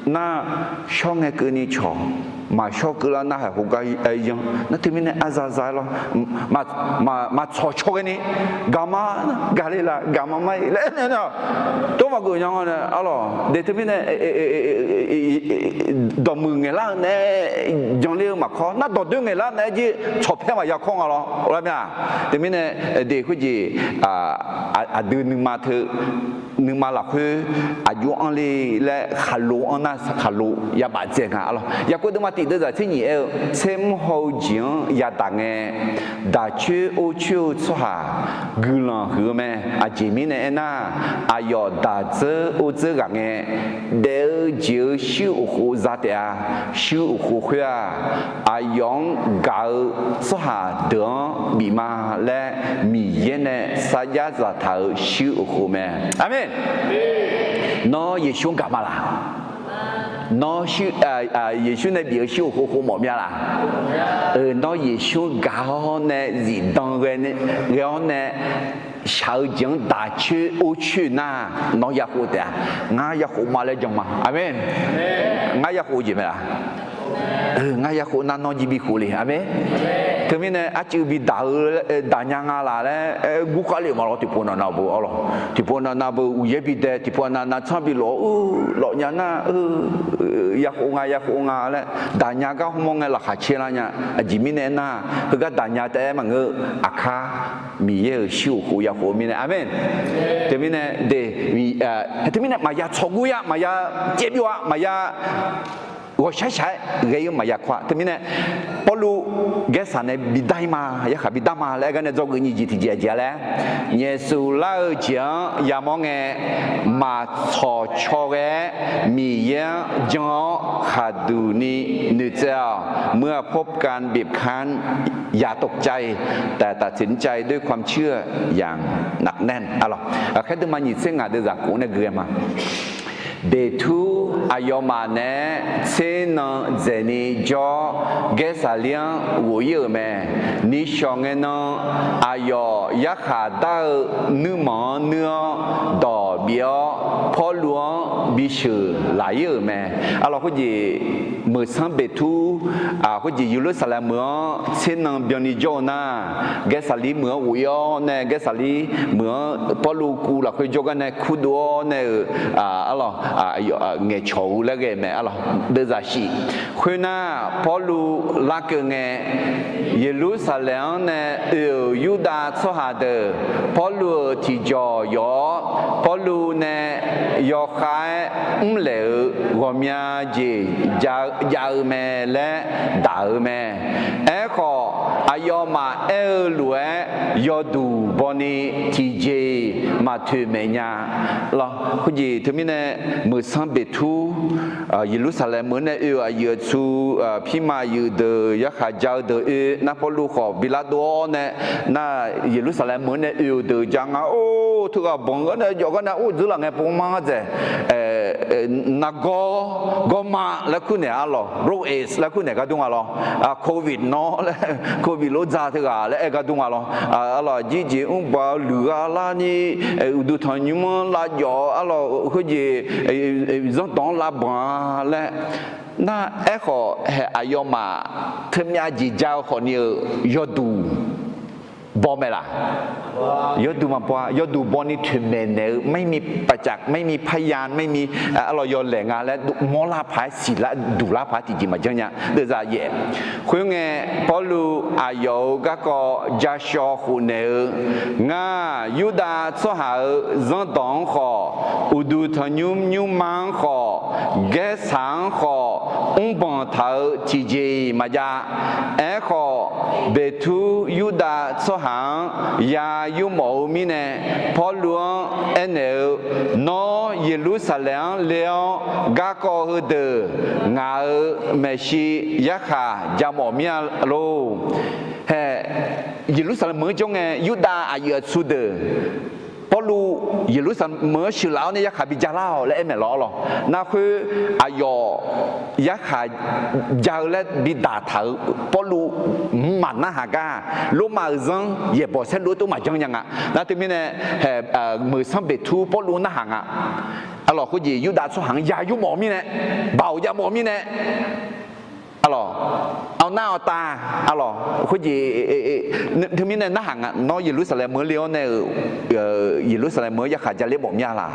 Nar, shawr ngae keuvni cawq, maqshawr keuvlar narhaq khoergar aer yanr. Nar teumirnae arza za-aer lawr, maqtsawq caw ghaeni, gaqma, gaqle laf, gaqma mar-ir laer aernaeq-awq. Tov maqgeuf nya nga nae, aqlawq, de teumirnae dawqmuiq ngaeqlar-eu naeq-aer janler-eu maqkawr, nar dawqdoer ngaeqlar naeq-aer jir tsawqpaer maqya kawr nga lawr, lar mir-a. Teumirnae de khoerjeq aqdui nuima teu nuima lafkhoer aqjox anr le laer khaqlo anr nar khaqlo yabaf dzae nga, aqlawq. Yaqkov deuvma tiq deuv zaq tser nyiq aer-eu, tser mr haw-eu jeq-anr yadaq ngae, daq coer or coer-eu tsawrhaq guiqlanq huiq-eu mae. Aqjeq mirnae aernar, aqyawf daq dzeur or dzeur ghaq ngae, daef-eu jeq-euq shuir uqkhof za taef-a. Shuir uqkhof khoer-aq, aqyawf-anr gaq-eu tsawrhaq deuq-anr bif ma laer Miqyaer nae sarjax zaqtaq-euq shuir uqkhof mae. Aqmeq. Nawr Yeqsur-anr gaq ma laq? Nawr, Yeqsur nae bif-eu shuir uqkhof khof mawf mya laq? Nawr Yeqsur-anr gaq-awr nae zifdan ghae-awr nae shaq-eu jeq-anr daq coer or coer nar, nawr ya khof taef-a. Ngar ya khof ma laer jan ma. Aqmeq. Ngar ya khof-eu jeq mae laq? Ngar ya khof nar nawr jir bi khof le. Aqmeq. Teumirnae arcuiv bi daq-eu, daq nya nga laq laer gurkhav le-euq ma lawr. Tiqpov nav nav beu, aqlawq, tiqpov nav nav beu uqyaer bi dae, tiqpov nav nav tsanr bi lawf-eu, lawf nya nar, ya khof nga, ya khof nga laer daq nya gar hmr mawr ngae laqkhaq caer lar nya. Aqjeq mirnae aernar, heugar daq nya taef-aer maqngeur, aqkar Miqyaer-euq shuir uqkhof ya khof-eu mirnae. Aqmeq. Teumirnae de, teumirnae maqya tsawqgur ya, maqya caev byov-a, maqya ghawqshaq shaq-aer ghae-eu maqya kawr-a. Teumirnae Pawrluv Gaersaq nae bidar-ir ma, yarkhaq bidar ma laer aer gar nae dzawgeuf nyiq jeq tiqjeq aqjeq-a laer, nyaefsuf lar-eu jeq-anr yamawr ngae, maqtsawq caw ghae-aer Miqyaer-anr jan-awr khaqduq ni noeqtsaev-awq. เมื่อพบการบีบคั้น อย่าตกใจ แต่ตัดสินใจด้วยความเชื่ออย่างหนักแน่น aqlawq. Aqkhaer deuvma nyiq tser ngaq deuv zaq khof nae gui-aer ma. Beqtur aqyawfmaf naeq-aer tser nan dzaeqni jawr-awr, Gaersaqlir-anr ghof-ir-euq mae. Nishawq ngae nan aqyawf yarkhaq dar-eu nuirmanq-anr nuir-awr dawq bif-awr, Pawrluv-anr bisheuq laq-ir-euq mae. Aqlawq, khoerjeq meuqsanr Beqtur, khoerjeq Yeqlursaqlaeq meuq-anr tser nan byanni jawr-eu nar, Gaersaqlir meuq-anr ghof-ir-awr nae, Gaersaqlir meuq-anr Pawrluv kuv lafkhoer jawrgar nae kurdov-awr nae-euq, aqlawq, ngaeqcawq-eu laer ghae-eu mae. Aqlawq, deuvzaq shif. Khoernar, Pawrluv larkeuv ngae, Yeqlursaqlaeq-anr nae oe-euq Yurdav tsawrhaq deuq Pawrluv-euq tiqjawq yawf-awr, Pawrluv nae yawkhav-aer mrlaeq-euq ghawqmya jeq jav-eu mae laer daq-eu mae. Aerkhawf, aqyawfmaf aer-eu lof-aer yawduq bawni tiqjeq-iq maqtoeq maeq nya. Lawr, khoerjeq teumirnae meuqsanr Beqtur, Yeqlursaqlaeq meuq-anr nae oe-euq aqyuif aqtsu, pirma aqyuif deuq, yarkhaq ja-eu deuq oe nar, Pawrluv khawf bi lardov-awr nae, nar, Yeqlursaqlaeq meuq-anr nae oe-euq deuq ja nga, or, teughaq banq gar nae jawf gar nae or dzeurlaf ngae pov mar ngar dzaeq, aer, nargawr, gawrma laer kur naeq arlawq, roe laer kur naeq gar dur nga lawr. Covid nawr laer, covid lof dzaq teughaq laer aer gar dur nga lawr. Arlawq, aqjir jeq mrbaq-eu luiqgha larni, uqduq tanqnymr-anr lavjawf-eu arlawq, khoerjeq zanrdawq-anr lavbanq-a laer. Nar aerkhawf haeq aqyawfmaf teumyav jeq ja-eu khawfni-euq yawduq baw mae laq? Yawduq maqbaw-a. Yawduq bawni toeqmaeq naeq-eu ไม่มีประจักษ์ ไม่มีพยาน ไม่มี arlawq yawlaeq nga laer mawrlar paq-aer siqlar duqlar paq-aer tiqjeq maqjanr nya. Deuvzaq yaef. Khoerngae, Pawrluv aqyawf-euq garkawv jashawr khofnaeq-eu, Ngar Yurdav tsawrhaq-euq zanrdawq-anr khawf, uqduq tanqnymr nymrma-anr khawf, gaersaq-anr khawf, mrbanq taq-eu tiqjeq-iq maqjav. Aerkhawf, Beqtur Yurdav tsawrhaq-anr ya yurmawf-eu mirnae, Pawrluv-anr aernaeq-eu, Nawr Yeqlursaqlaeq-anr ler-awr garkawv heudeuq ngaq-euq maeqshi yarkhaq jamawf mir-a lor. Haeq, Yeqlursaqlaeq meuq-anr jawr ngae, Yurdav aqyuif aqtsu deuq Pawrluv Yeqlursaqlaeq meuq-anr sheuqlaf-awr nae yarkhaq bijalar-awq laer aer maeq lawr arlawq. Nar khoer aqyawf yarkhaq ja-eu laer bidaq taq-euq Pawrluv mqmaq narhaq gar, Lormav-euq zanr yaeqbawq saerlu-aer tov maqjanr nya nga. Nar teumirnae, haeq, meuqsanr Beqtur Pawrluv narhaq nga. Arlawq, khoerjeq Yurdav tsawrhaq-anr ya yurmawf-eu mirnae, baoq javmawf-eu mirnae, arlawq, awq nar awq tav, arlawq, khoerjeq teumirnae narhaq nga. Nawr Yeqlursaqlaeq meuq-anr ler-awr nae-euq, Yeqlursaqlaeq meuq-anr yarkhaq jaler mawf mir-a laq?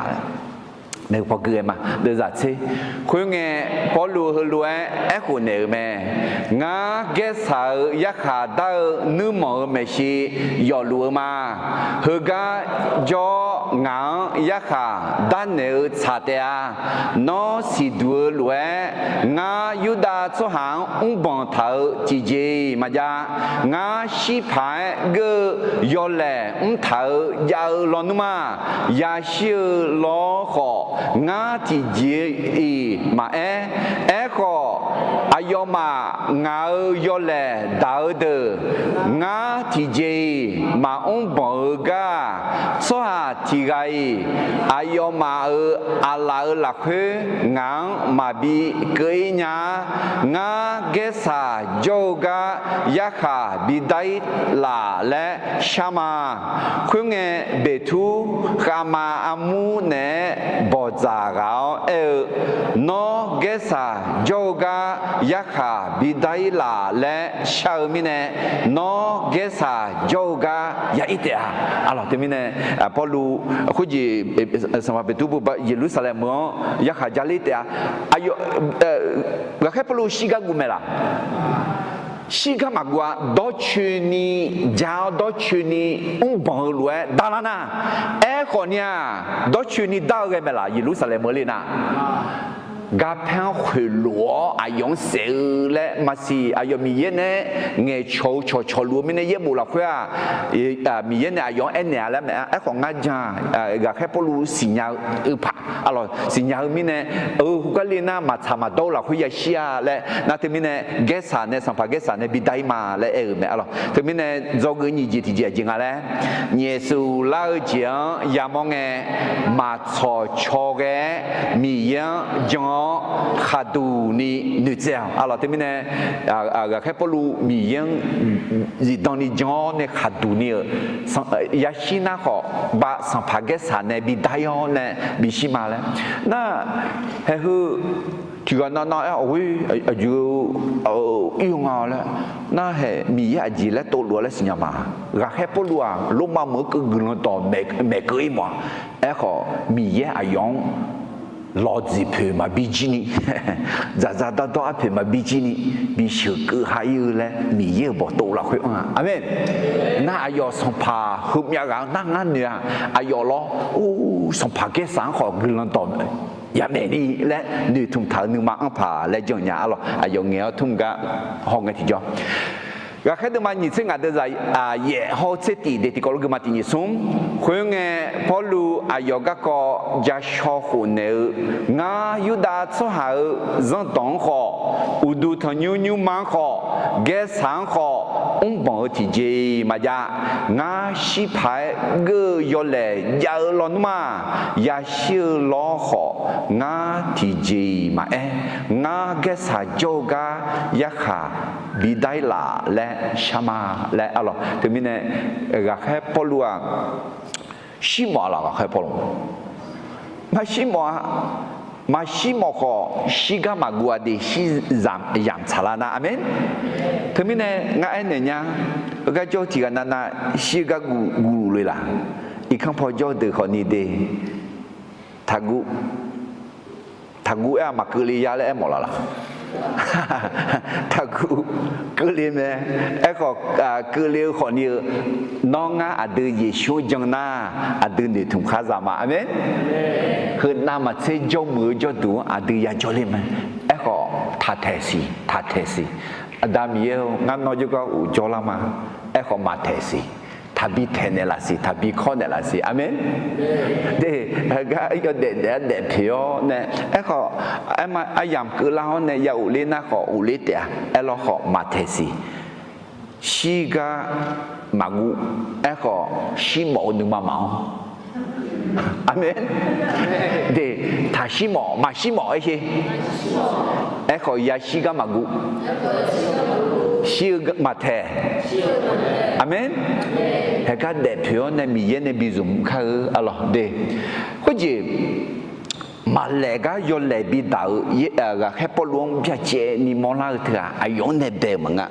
Nae paw gui-aer ma, deuvzaq tser. Khoerngae, Pawrluv heulof-aer aerkhof naeq-euq mae. Ngar gaersaq-euq yarkhaq dar-eu nuirmanq-euq maeqshi yawfluf-eu ma. Heugar jawr-awr ngaq-anr yarkhaq darnaeq-eu tsaq taef-a. Nawr siqduq-eu lof-aer, ngar Yurdav tsawrhaq-anr mrbanq taq-eu tiqjeq-iq maqjav. Ngar shir paq-aer geur-eu yawlaeq mrtaq-eu jav-eu lawnmr-aq, yashir-eu lawr khawf, ngar tiqjeq-iq maqaer. Aerkhawf, aqyawfmaf ngaq-euq yawlaeq daq-eu deuq, ngar tiqjeq-iq maqmr banq-eu gar-aq, tsawrhaq tiq ghaq-iq aqyawfmaf-euq aqlaf-euq lafkhoer ngaq-anr maqbi keuv-ir nya-ar. Ngar gaersaq jawr-eu gar yarkhaq bidar-ir laf laer shar ma. Khoerngae, Beqtur khavma armur naeq-aer bawqdzaq ghaq-awr aer-eu, Nawr gaersaq jawr-eu gar yarkhaq bidar-ir laf laer shar-eu mirnae, nawr gaersaq jawr-eu gar ya-ir taef-a. Arlawq, teumirnae Pawrluv khoerjeq Sanqpaq Beqtur bu Yeqlursaqlaeq meuq-anr yarkhaq jaler taef-a. Aqyawf, Ghaqkhaer Pawrluv shirgar guv mae laq? Shirgar maqguv-a. Dawrcoeni ja-awr dawrcoeni mrbanq-eu lof-aer darlar nar, aerkhawf ni-aq, dawrcoeni dar-eu ghae mae laq? Yeqlursaqlaeq meuq le nar, garpaer-anr khoeqlof-awr aqyawf-anr saef-eu laer maqsiq. Aqyawf Miqyaer nae ngaeqcawq-eu cawqcawq luf-eu mirnae yaerbof lafkhoer-aq, Miqyaer nae aqyawf-anr aernaeq-a laer mae. Aerkhawf ngar jan-aq, Ghaqkhaer Pawrluv siqnya-eu paq, arlawq, siqnya-eu mirnae, eu, heugar le nar maqtsaq maqdawr-eu lafkhoer yashir-a laer nar, teumirnae gaersaq nae, sanqpaq gaersaq nae bidar-ir ma laer aer-euq mae. Arlawq, teumirnae dzawgeuf nyiq jeq tiqjeq aqjeq nga laer, nyaefsuf lar-eu jeq-anr yamawr ngae, maqtsawq caw ghae-aer Miqyaer-anr jan-awr khaqduq ni noeqtsaev-awq. Arlawq, teumirnae Ghaqkhaer Pawrluv Miqyaer-anr zifdan ni jan-awr nae khaqduq ni-euq yashir nar khawf, bav sanqpaq gaersaq nae bidar-ir-awr nae bishir ma laer nar, haeq heu tiqghaq navnav-aer aqghoer aqjeq ir-eu nga laer nar, haeq Miqyaer aqjeq laer tovlof-a laer siqnya ma. Ghaqkhaer Pawrluv-aq, Lormav meuq-anr keuv guiqlanq dawq maeqkeuv-ir mawf-a. Aerkhawf, Miqyaer aqyawf-anr lawqdzeq poeq maqbi jir ni, dzaqdzaq dardawr arpoeq maqbi jir ni, bi sheuqkeuv ha-ir-eu laer Miqyaer-euq bawqtov lafkhoer anr-a. Aqmeq. Nar aqyawf sanqpaq heumyav ghaq-anr nar ngar noeq-a. Aqyawf lawr, or, sanqpaq gaersaq-anr khawf guiqlanq dawq yamaeq ni laer noeqtmq taq-eu nuima anr paq laer janrnya. Arlawq, aqyawf ngaeq-awr tmr gar hawngae tiqjawr. Ghaqkhaer deuvma nyiq tser ngaq deuvzaq yaef hawr-eu tser tiq de tiqkawv lof geufma tiq nyiq smr. Khoerngae, Pawrluv aqyawf garkawv ja shaw khofnaeq-eu, Ngar Yurdav tsawrhaq-euq zanrdawq-anr khawf, uqduq tanqnymr nymrma-anr khawf, gaersaq-anr khawf, mrbanq-eu tiqjeq-iq maqjav. Ngar shir paq-aer geur-eu yawlaeq jav-eu lawnmr-aq, yashir-eu lawr khawf, ngar tiqjeq-iq maqaer, ngar gaersaq jawr-eu gar yarkhaq bidar-ir laf laer shar ma laer arlawq. Teumirnae, ghaqkhaer Pawrluv-aq, shir mawf-a laf, ghaqkhaer Pawrluv maqshir mawf-a. Maqshir mawf khawf, shirgar maqguv-a de, shir zam yamq tsaqlar nar. Aqmeq. Teumirnae ngar aernaeq nya, heugar jawr tiqghaq navnav shir-eu gar guv, guv luf le laq. Irkanr paw jawr-eu deuq khawfni de, taqguv, taqguv aer-aq maqkeuvle ya laer aermawf laf laq. Taqguv keuvle mae. Aerkhawf, keuvle-eu khawfni-eu, nawr ngar aqdui Yeqsur-anr jan nar, aqdui noeqtmq khar za ma. Aqmeq. Heunav maqtser jawrmuiq-eu jawrduq-anr aqdui yajawr le mae. Aerkhawf, taqtaeq siq, taqtaeq siq. Aqda Miqyaer-or, ngar nawr jawrgar of jawrlar ma. Aerkhawf maqtaeq siq. Taqbi taeq naeqlaf siq, taqbi kawr naeqlaf siq. Aqmeq. De, heugar yawdaef daef-aer daefpoeq-awr nae, aerkhawf, aryamq keuvlar-awr nae ya of ler nar khawf of ler taef-a. Aerlawr khawf maqtaeq siq. Shirgar maqguv. Aerkhawf shir mawf-eu nuima maqanr. Aqmeq. De, taqshir mawf maqshir mawf aer sher. Aerkhawf yashir gar maqguv. Shir-eu maqtaeq. Aqmeq. Haegar daefpoeq-awr nae Miqyaer nae bi zmq kar-eu arlawq de. Khoerjeq, maqlaeq gar yawlaeq bidaq-eu ghaqkhaer Pawrluv-anr byacaevni mawrlar-eu teughaq aqyawf-anr nae bae-euq maqngeur.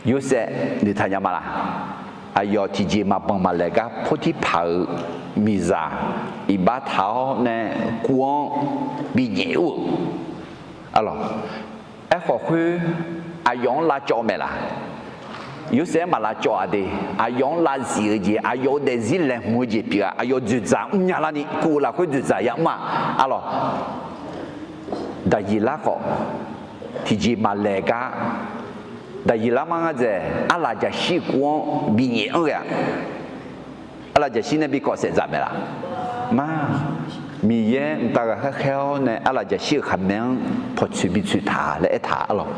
Yorsaev noeqtaq nya ma laq. Aqyawf tiqjeq maqbanq maqlaeq gar Portirpaq-euq miqzaq iqbax taq-awr nae kuv-anr binyaef ur-euq arlawq. Aerkhawf khoer aqyawf-anr lavcawv maeq laq. Yorsaev-anr maq lavcawv-a de, aqyawf-anr lavzif-eu jeq, aqyawf-euq daefzir laeqhmq-eu jeq pyeuf-a, aqyawf dzoeqdzaq mrnya larni kuv-eu lafkhoer dzoeqdzaq yamr-a arlawq. Daqyeqlar khawf, tiqjeq maqlaeq gar, Daqyeqlar mar ngar dzaeq, arlaf jaqshir-eu kuv-anr binyaef anr ghae-aq, arlaf jaqshir nae bi kawv saef dzaq maeq laf. Mar, Miqyaer mqtav ghaqkhaer khaer-awr nae arlaf jaqshir-euq khaqmae-anr pawqtsoeq bitsoeq taq laer aertaq arlawq.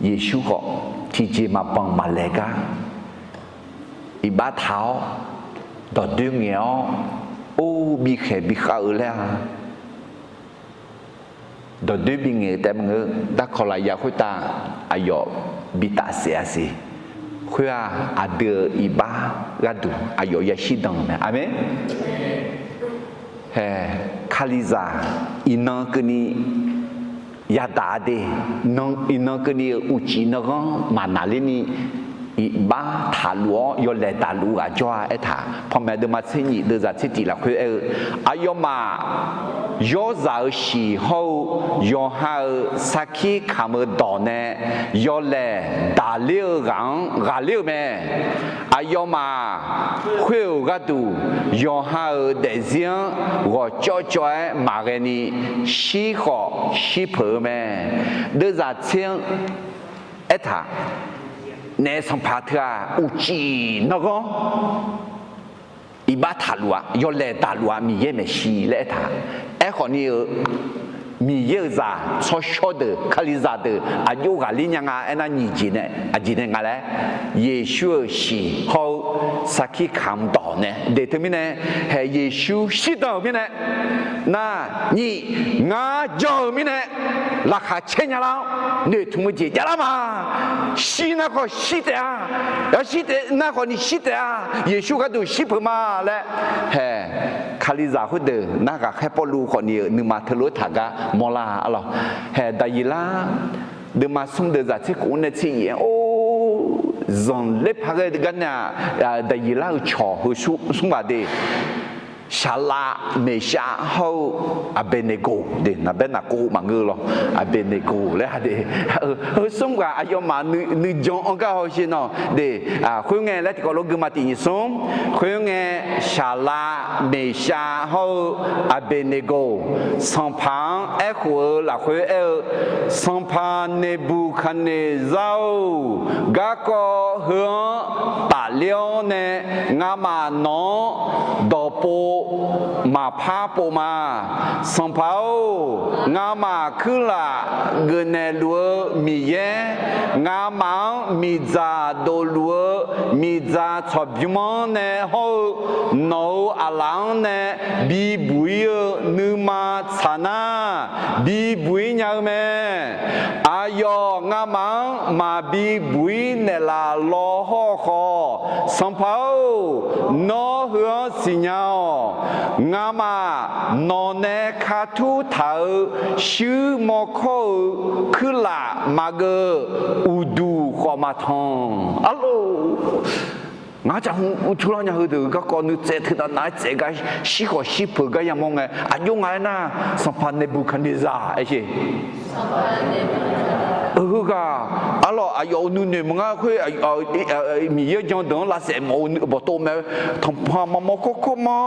Yeqsur khawf tiqjeq maqbanq maqlaeq gar iqbax taq-awr, dawqdoer ngaeq-awr, or, bikhaeq bikhav-eu laer-a. Dawqdoer bingaeq-eu taef maqngeur, darkawq lafyaq khoertav aqyawf bitaf saef-a siq. Khoer-aq, aqdui-euq iqbax gharduq aqyawf yashir dan-euq mae. Aqmeq. Hae, Kalizaq iqnan keuvni yadaq-a de, nan, iqnan keuvni-euq uqcif nanghanr maqnaqlerni, iqbax taqluf-awr yawlaeq daqluf ghaq jawr-a aertaq, panmaeq deuvma tser nyif deuvzaq tser tif lafkhoer aer-eu, aqyawfmaf yawrzaq-euq shiq hawr-eu yawqha-euq sarkir kamq-eu dawq nae yawlaeq daqler-eu ghaq-anr ghaqler-eu mae. Aqyawfmaf khoer-euq gharduq yawqha-euq daefzir-anr ghawqcawv cawv-aer maqghae ni, shir khawf shir peuq-eu mae. Deuvzaq tser-anr aertaq, naef sanqpaq teu-aq uqcif nanghanr iqbax taqluf-a, yawlaeq daqluf-a, Miqyaer maeqshi laer aertaq. Aerkhawf ni-eu, Miqyaer-euq zaq tsawrshawr deuq, Kalizaq deuq aqjox ghaqler nya nga aernar, nyiq jeq nae aqjeq nae nga laer, Yeqsur-euq shiq hawr-eu sarkir kamq dawq nae de teumirnae, hae Yeqsur shirdan-euq mirnae, nar, nyiq, ngar jan-euq mirnae laqkhaq caer nya lar-awr noeqtmq-eu jeq javlar ma. Shir nar khawf shir taef-a, yawshir taef nar khawf ni shir taef-a, Yeqsur gharduq shir peuq ma laer, hae, Kalizaq khoerdeuq nar ghaqkhaer Pawrluv khawf ni-euq nuima teulof-aer taq gar mawrlar-a arlawq. Hae, Daqyeqlar deuvma smr deuvzaq tser khof-anr nae tser nyiq-anr, or, zanqler paq ghae gar nar-aq, Daqyeqlar-euq cawq heu smr ghaq de, Shaqlav, Meqshav hawr-eu Aqbeqneqgoq de, naqbaer naqkov maqngeur lawr, Aqbeqneqgoq laer-a de, heu smr ghaq aqyawfmaf nuijan anr gar hawsher nawq de, khoerngae laer tiqkawv lof gui ma tiq nyiq smr, khoerngae, Shaqlav, Meqshav hawr-eu Aqbeqneqgoq, sanqpaq-anr aerkhof-eu lafkhoer aer-eu, Sanqpaq Neqbuqkaqneqzar-or, garkawv heu-anr tafler-awr nae ngamaf nawq-anr dawqpov maqpar pov ma. Sanqpaq-or, ngamaf kuirlaf geufnaeq luf-eu Miqyaer, ngamaf-anr miqdzaq dofluf-eu miqdzaq tsawqbymr-anr nae hawr-eu, nawq-euq aqlaf-anr nae bibuq-ir-eu nuima tsaq nar, bibuq-ir nya-eu mae. Aqyawf ngamaf-anr maqbi buq-ir naeqlaf law hawr-eu khawf, Sanqpaq-or, nawr heu-anr siqnya-awq. Ngamaf nawq nae katur taq-euq shuir mawrkawr-eu kuirlaf maqgeuv uqduq khawf maqtanq. Arlor, ngar caqhmq uqtur lar nya heudeuq garkawv nuitsaev teunav nav-aer tsaef gar shir khawf shir peuq gar yamawr ngae, aqjox nga aernar, sanqpaq Neqbuqkaqneqzaq aersheq. Heughaq, arlawq, aqyawf-euq nuinoeq maqngar khoer, Miqyaer-eu jan deuq-anr lavsaef mawf-eu bawqtov mae, tanqpanq maqmawr kawrkawr ma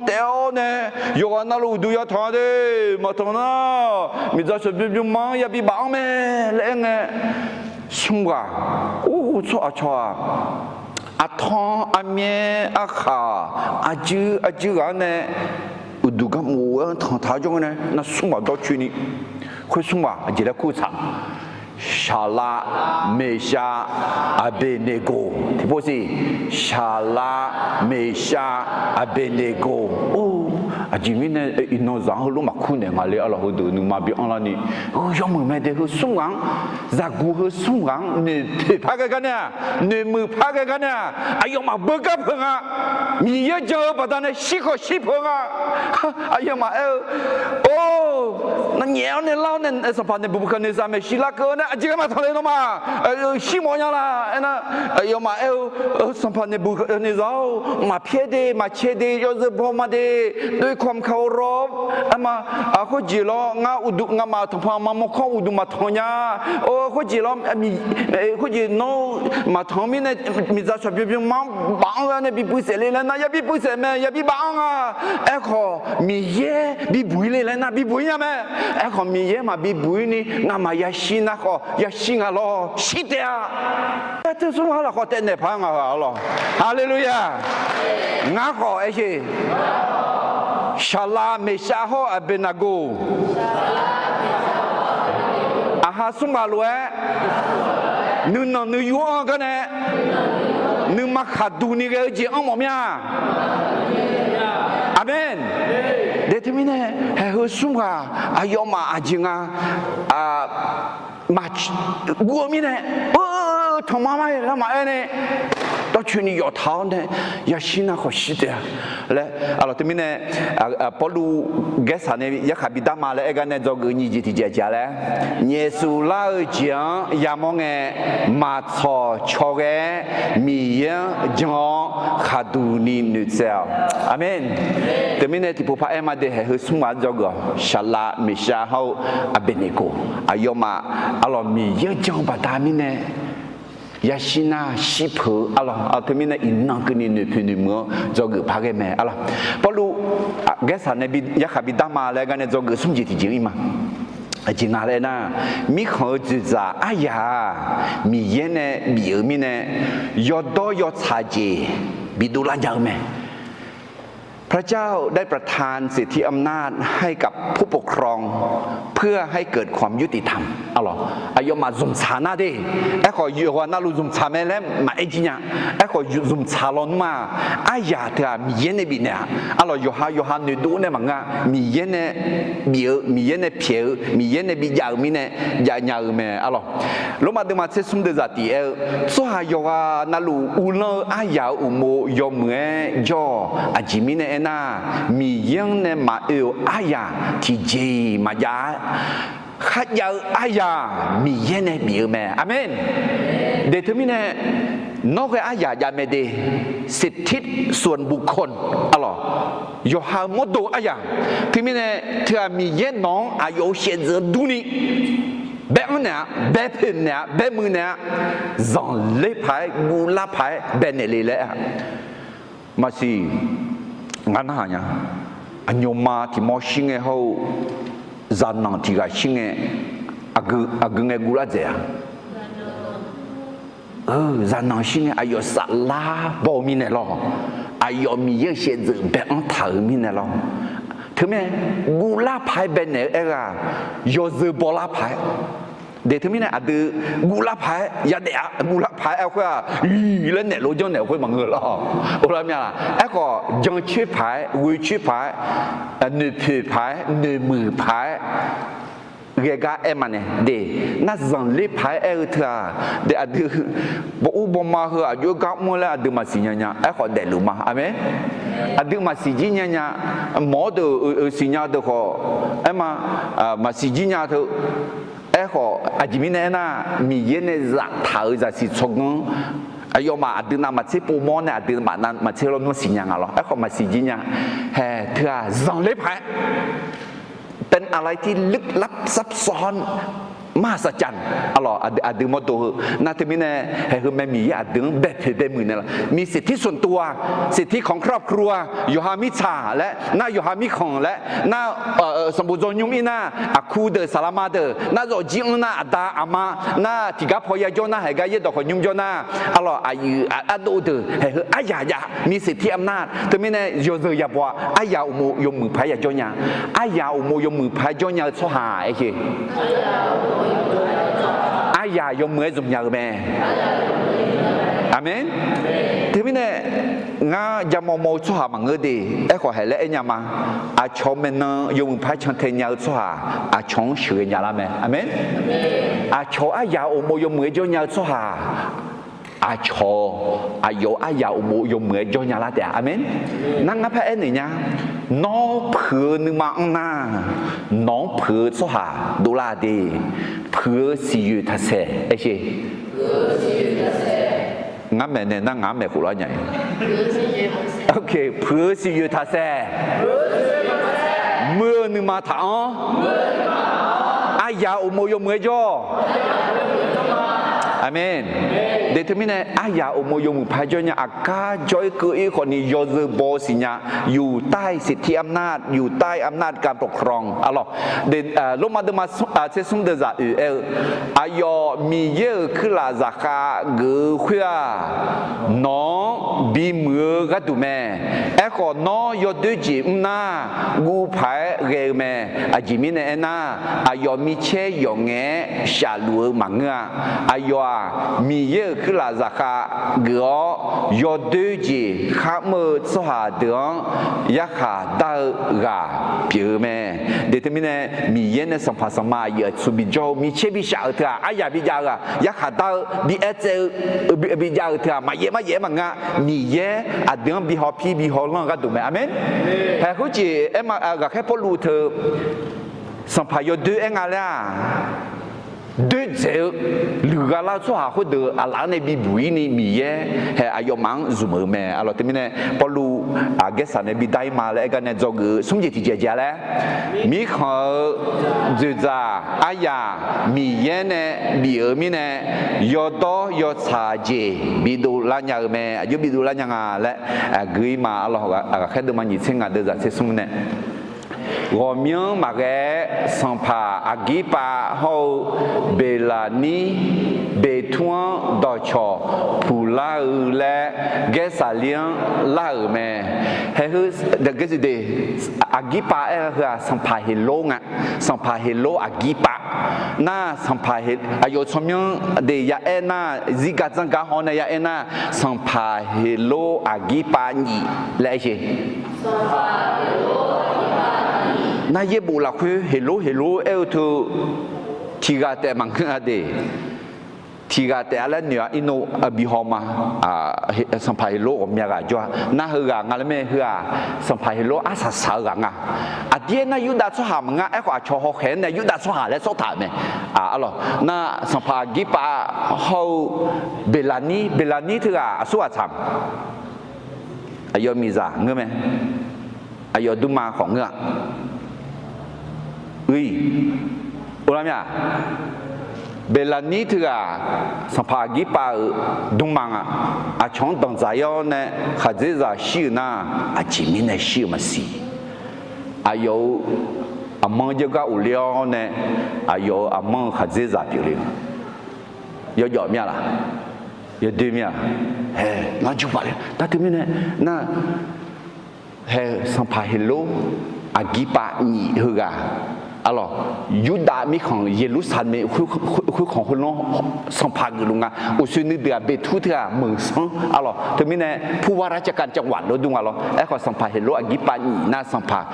taef-awr nae, yawqghaq navluf uqduq yatanq-a de, maqtanq nar, miqdzaq shawqbymr bymrma-anr yabi baf-anr mae laer aer ngae, smr ghaq, or, tsawrhaq cawq-aq, aqtanq aqmyaer aqkhaq, aqjuir aqjuir ghaq-anr nae uqduq garmof-aer tanqtaq-awr jawr-aer nae, nar smr ghaq dawrcoeni, khoer smr ghaq aqjeq laer kur tsaq. Shaqlav, Meqshav, Aqbeqneqgoq tiqpov siq. Shaqlav, Meqshav, Aqbeqneqgoq. Or, aqjeq mirnae iqnan zaq-anr heulof maqkur naeq nga le, arlawq, heudeuq nuima bi anrlarni, heu yawmuiq mae de, heu smr ghaq-anr, zaqguq heu smr ghaq-anr noeqpoeq par ghae gar nae-aq, noeqmuiq par ghae gar nae-aq, aqyawfmaf beugar peuq nga. Miqyaer jan-eu baqdanae shir khawf shir peuq nga. Aqyawfmaf aer-eu, or, nyaef-awr nae lar-awr nae, sanqpaq Neqbuqkaqneqzaq maeqshi larkeuv-awr nae aqjeq ghae maqtanq le nawmaf, shir mawf nya la aernar, aqyawfmaf aer-eu, sanqpaq Neqbuqkaqneqzaq-or, maqpyaer de maqcae de yawzeu baw ma de, doekawq mqkaq-eu rawr, arma, khoerjeq lawr ngar uqduq ngamaf tanqpanq maqmawr kawr uqduq maqtanq nya. Or, khoerjeq lawr, khoerjeq nawr maqtanq-eu mirnae, miqdzaq shawqbymr bymrma-anr baf-anr ghae nae bi puivsaef le laer nar, yabi puivsaef mae, yabi baf-anr nga. Aerkhawf Miqyaer bibuq-ir le laer nar, bibuq-ir nya mae. Aerkhawf Miqyaer maqbi buq-ir ni ngamaf yashir nar khawf yashir nga lawr, shir taef-a. Aer teu smr ghaq lafkhawf taev naeq paq-aer nga-eu arlawq. Haleluya! Ngar khawf aersheq, Shaqlav, Meqshav hawr-eu Aqbeqnaqgoq, aqha smr ghaq lof-aer nuinanq nuiyu-anr-eu gar nae nuima khaqduq ni ghae-eu jeq anr mawf mir-a. Aqmeq. De teumirnae, haeq heu smr ghaq aqyawfmaf aqjeq nga, maqguv-eu mirnae, tanqma ma-aer lar maqaer nae, dawrcoeni yawf taq-awr nae, yashir nar khawf shir taef-a laer. Arlawq, teumirnae, Pawrluv Gaersaq nae yarkhaq bi darma laer aer gar nae dzawgeuf nyiq jeq tiqjeq aqjeq-a laer, nyaefsuf lar-eu jeq-anr yamawr ngae, maqtsawq cawghae-aer Miqyaer-anr jan-awr khaqduq ni noeqtsaev-awq. Aqmeq. Teumirnae tiqpov par aer ma de, haeq heu smr ghaq-anr dzawgeuf-awq. Shaqlav, Meqshav hawr-eu Aqbeqneqgoq, aqyawfmaf arlawq Miqyaer-anr jan-eu baqda mirnae yashir nar shir peuq-eu arlawq, teumirnae iqnan keuvni noeqpoeq noeqmuiq-anr dzawgeuf par ghae mae arlawq. Pawrluv Gaersaq nae yarkhaq bi darma laer gar nae dzawgeuf smr jeq tiqjeq-ir ma. Aqjeq nga laer nar, mirkhanq-eu dzoeqdzaq aryaq-aq Miqyaer nae bif-euq mirnae, yawdawr yawtsaq jeq bidov lar nya-eu mae. พระเจ้าได้ประทานสิทธิอำนาจให้กับผู้ปกครอง เพื่อให้เกิดความยุติธรรม arlawq. Aqyawfmaf zmqtsaq nar de, aerkhawf yawqghaq navluf zmqtsaq mae laer maqaer jir nya. Aerkhawf zmqtsaq lawnmr-aq, aryaq teu-aq Miqyaer nae bifnaeq-a. Arlawq, yawqha yawqha noeqdov nae maqngeur-a. Miqyaer nae bif-eu, Miqyaer nae pyaeq-eu, Miqyaer nae bijav-euq mirnae jav nya-eu mae arlawq. Lormav deuvma tser smr deuvzaq tiq aer-eu, tsawrhaq yawqghaq navluf uvlanr-eu aryaq-euq uqmov yawmuiq-aer jawr-awq. Aqjeq mirnae aernar, Miqyaer-anr nae maqoe-euq aryaq tiqjeq-iq maqjav-a. Kharjav-eu aryaq Miqyaer nae bif-eu mae. Aqmeq. De teumirnae, nawr ghae aryaq jav mae de, สิทธิส่วนบุคคล arlawq, yawqha-eu mawrdo aryaq. Teumirnae teu-aq Miqyaer nawq-anr aqyawf-euq shaevdzeuf durni bae-anr naeq-a, bae poeq naeq-a, bae muiq naeq-a, zanqler paq-aer guvlar paq-aer baenaeq le laer-a. Maqsiq, ngar narhaq nya. Aqnymrma tiq mawr shir ngae hawr-eu, zaqnanq tiq ghaq shir ngae, aqgeu ngae guvlar dzaeq-a. Zaqnanq shir ngae aqyawf saflar baw-eu mirnae lawr. aqyawf Miqyaer-euq shaevdzeuf bae-anr taq-euq mirnae lawr. Teumirnae, guvlar paq-aer baenaeq-eu aer-eu-aq, yawzeu bawlar paq-aer. De teumirnae aqdui guvlar paq-aer yadaef-a, guvlar paq-aer aer khoer-aq, laer naeq lof janrnaeq khoer maqngeur lawr. Or lar mya laq? Aerkhawf jancoer paq-aer, ghoecoer paq-aer, noeqpoeq paq-aer, noeqmuiq paq-aer ghae gar aer ma nae de. Nar zanqler paq-aer aer-eu teu-aq, de aqdui baw ur bawma heu aqjox-aer gar mr-eu laer aqdui maqsiq nya nya. Aerkhawf daefluf ma. Aqmeq. Aqdui maqsiq jir nya nya. Mawq-awr deuq-euq siqnya deuq khawf aer ma, maqsiq jir nya teu. Aerkhawf aqjeq mirnae aernar, Miqyaer nae zaftaq-euq zaqsiq tsawrganr aqyawfmaf aqdui navmaqtser povmawr nae aqdui navmaqtser lawrnmr siqnya nga lawr. Aerkhawf maqsiq jir nya. Hae teu-aq zanqler paq-aer เป็นอะไรที่ลึกลับซับซ้อน มหัศจรรย์ arlawq. Aqdui mawrdo heu nar teumirnae, haeq heu mae Miqyaer aqdui-anr baepoeq baemuiq naeq laf. มีสิทธิส่วนตัว สิทธิของครอบครัว yawqha mirtsaq laer nar, yawqha mirkhanq laer nar, sanqbof dzawnymr ir nar, aqku deuq saqlaqma deuq nar, zawqjir anr nar, aqda aqma nar, tiqgar paw yajawr nar, haeq gar yaerdawq khawf nymr jawr nar, arlawq, aqyuif aqdov deuq haeq heu aryaq jav มีสิทธิอำนาจ teumirnae yawzeu yabawq-a. Aryaq uqmov yawmuiq paq-aer yajawr nya. Aryaq uqmov yawmuiq paq-aer jawr nya-eu tsawrhaq aer-eu, aryaq yawmuiq-aer zmq nya-eu mae. Aqmeq. Teumirnae ngar jamaw maw-eu tsawrhaq maqngeur de. Aerkhawf haeq laer aer nya ma. Aqcawq maeqnan yawmuiq paq-aer cantae nya-eu tsawrhaq aqcawq-anr sheuqghae nya lar mae. Aqmeq. Aqcawq aryaq uqmov yawmuiq-aer jawr nya-eu tsawrhaq aqcawq, aqyawf-euq aryaq uqmov yawmuiq-aer jawr nya lar taef-a. Aqmeq. Nar ngar par aernaeq nya. Nawr puiq-eu nuima anr nar, nawq-anr puiq-eu tsawrhaq dovlar de. Puiq-eu siqyoeq taqsaeq aer sher. Ngar maeqnaeq nar ngaq-anr maeqkhof lar nya-a. Puiq-eu siqyoeq taqsaeq, muir-eu nuima taq-anr, aryaq uqmov yawmuiq-aer jawr. Aqmeq. De teumirnae aryaq uqmov yawmuiq paq-aer jawr nya. Aqgar jawr-ir keuv-ir khawfni yawzeu baw-eu siqnya. อยู่ใต้สิทธิอำนาจ อยู่ใต้อำนาจการปกครอง arlawq. Lormav deuvma tser smr deuq zaq oeq aer-eu, aqyawf Miqyaer-euq kuirlaf zaqkhav geuf-eu khoer-aq, nawq-anr bimuiq-eu gharduq mae. Aerkhawf nawr yawdoer jeq mr nar, guv paq-aer ghae-eu mae. Aqjeq mirnae aernar, aqyawf micaer yawf ngaef-aer shafluf-eu maqngeur-a. Aqyawf-aq, Miqyaer-euq kuirlaf zaqkhav geuf-awr, yawdoer jeq kharmr-eu tsawrhaq deuq-anr yarkhaq dar-eu ghaq pyeuf-eu mae. De teumirnae, Miqyaer nae sanqpaq sanqma aqyuif aqtsu bijawr-eu micaer bishaf-euq teu-aq, aryaq bijav-eu ghaq, yarkhaq dar-eu bi aertsaev-eu bijav-euq teu-aq, maqyaef maryaef-aer maqngeur-a. Miqyaer aqdui-anr bi hawpir bi hawlanr-eu gharduq mae. Aqmeq. Haeq khoerjeq aer ma, ghaqkhaer Pawrluv teu sanqpaq yawdoer aer nga laer-aq, doerdzaeq-eu luiqgha lar-eu tsawrhaq khoerdeuq aqlaf-anr nae bibuq-ir ni Miqyaer haeq aqyawfmaf-anr zmq-euq mae. Arlawq teumirnae Pawrluv aqgaersaq nae bidar-ir ma laer aergar nae dzawgeuf-eu smr jeq tiqjeq jeq-a laer, mirkhanq-euq dzoeqdzaq aryaq Miqyaer nae bif-euq mirnae, yawdawr yawtsaq jeq bidov lar nya-eu mae. Aqjox bidov lar nya nga laer gui-ir ma. Arlawq ghaqkhaer deuvma nyiq tser ngaq deuq zaq tser smr nae Ghawqmyanr maqghae-aer, sanqpaq Aqgirpav hawr-eu Beqlaqnir, Beqtur-anr dawqcawq puqlar-eu laer Gaersaqlir-anr lar-euq mae. Haeq heu, Aqgirpav aer-eu heu-aq, sanqpaq Heqlor nga. Sanqpaq Heqlor Aqgirpav. Nar, sanqpaq, aqyawf tsawrmyanr de ya aer nar, zirgar dzanrgar haw nae ya aer nar, sanqpaq Heqlor Aqgirpav nyiq laer aer sher. Nar, yaerbof lafkhoer Heqlor Heqlor aer-eu teu tiqghaq taef maqngeur-a de. Tiqghaq taef-a laer noeq-a. Irnov bi haw ma. Sanqpaq Heqlor ghawqmya ghaq jawr-a. Nar, heughaq nga laer mae. Heu-aq, sanqpaq Heqlor arsaq saq-eu ghaq nga. Aqdir aernar, Yurdav tsawrhaq maqngeur. Aerkhawf, aqcawq hawkhaeq-anr nae Yurdav tsawrhaq laer sawr taq-euq mae. Arlawq, nar, sanqpaq Aqgirpav hawr-eu Beqlaqnir, Beqlaqnir teughaq aqsur ghaq tsaq aqyawf miqzaq ngeur mae. Aqyawf dmrma khawf ngeur-a. Ui, or lar mya. Beqlaqnir teughaq sanqpaq Aqgirpav-euq dmrma nga. Aqcawq-anr danqdzaq-ir-awr nae khaqdzerzaq shir-euq nar, aqjeq mirnae shir-eu maqsiq. Aqyawf-euq aqmanr jawrgar ghofler-awr nae, aqyawf-euq aqmanr-euq khaqdzerzaq pyeufle-eu yawjawf mya laq. Yawdoer mir-aq, hae, nar jur paq le. Nar teumirnae nar, hae, sanqpaq Heqlor aqgirpav nyif heughaq, arlawq, Yurdav mirkhanq Yeqlursaqlaeq khoerkhanq khoerlanr sanqpaq geufluf nga. Uqshoe nuideuq-aq Beqtur teughaq meuqsanr, arlawq, teumirnae ผู้ว่าราชการจังหวัด lawr dur nga lawr. Aerkhawf sanqpaq Heqlor aqgirpav nyif nar sanqpaq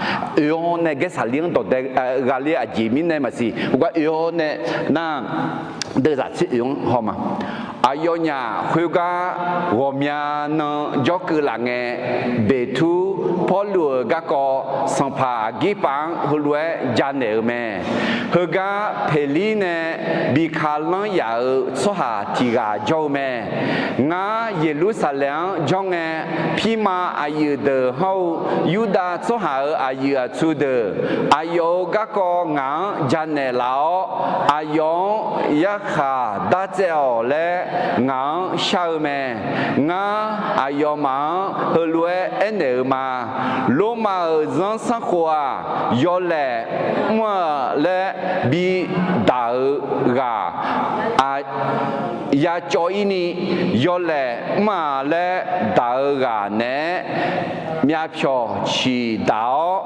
oe-awr nae Gaersaqlir-anr dawqdae ghaqler aqjeq mirnae maqsiq, khoergar oe-awr nae nar deuvzaq tser oe-anr haw ma. Aqyawfnyaf khoergar ghawqmya nan jawrkeuv laf ngae, Beqtur Pawrluv-euq garkawv sanqpaq aqgirpav-anr heulof-aer janaeq-euq mae. Heugar Peqlir nae bi ka lanr yaf-euq tsawrhaq tiq ghaq jawr-eu mae. Ngar Yeqlursaqlaeq-anr jawr ngae, pirma aqyuif deuq hawr-eu Yurdav tsawrhaq-euq aqyuif aqtsu deuq, aqyawf-euq garkawv ngaq-anr janaeq laf-awr, aqyawf-anr yarkhaq dartsaev-awq laer ngaq-anr shar-eu mae. Ngar aqyawfmaf-anr heulof-aer aernaeq-euq ma. Lormav-euq zanrsanrkhof-aq, yawlaeq mr-a laer bidaq-eu ghaq, yacawv-ir ni yawlaeq mr-a laer daq-eu ghaq naeq-aer myavpyawq ciqdaq-awr,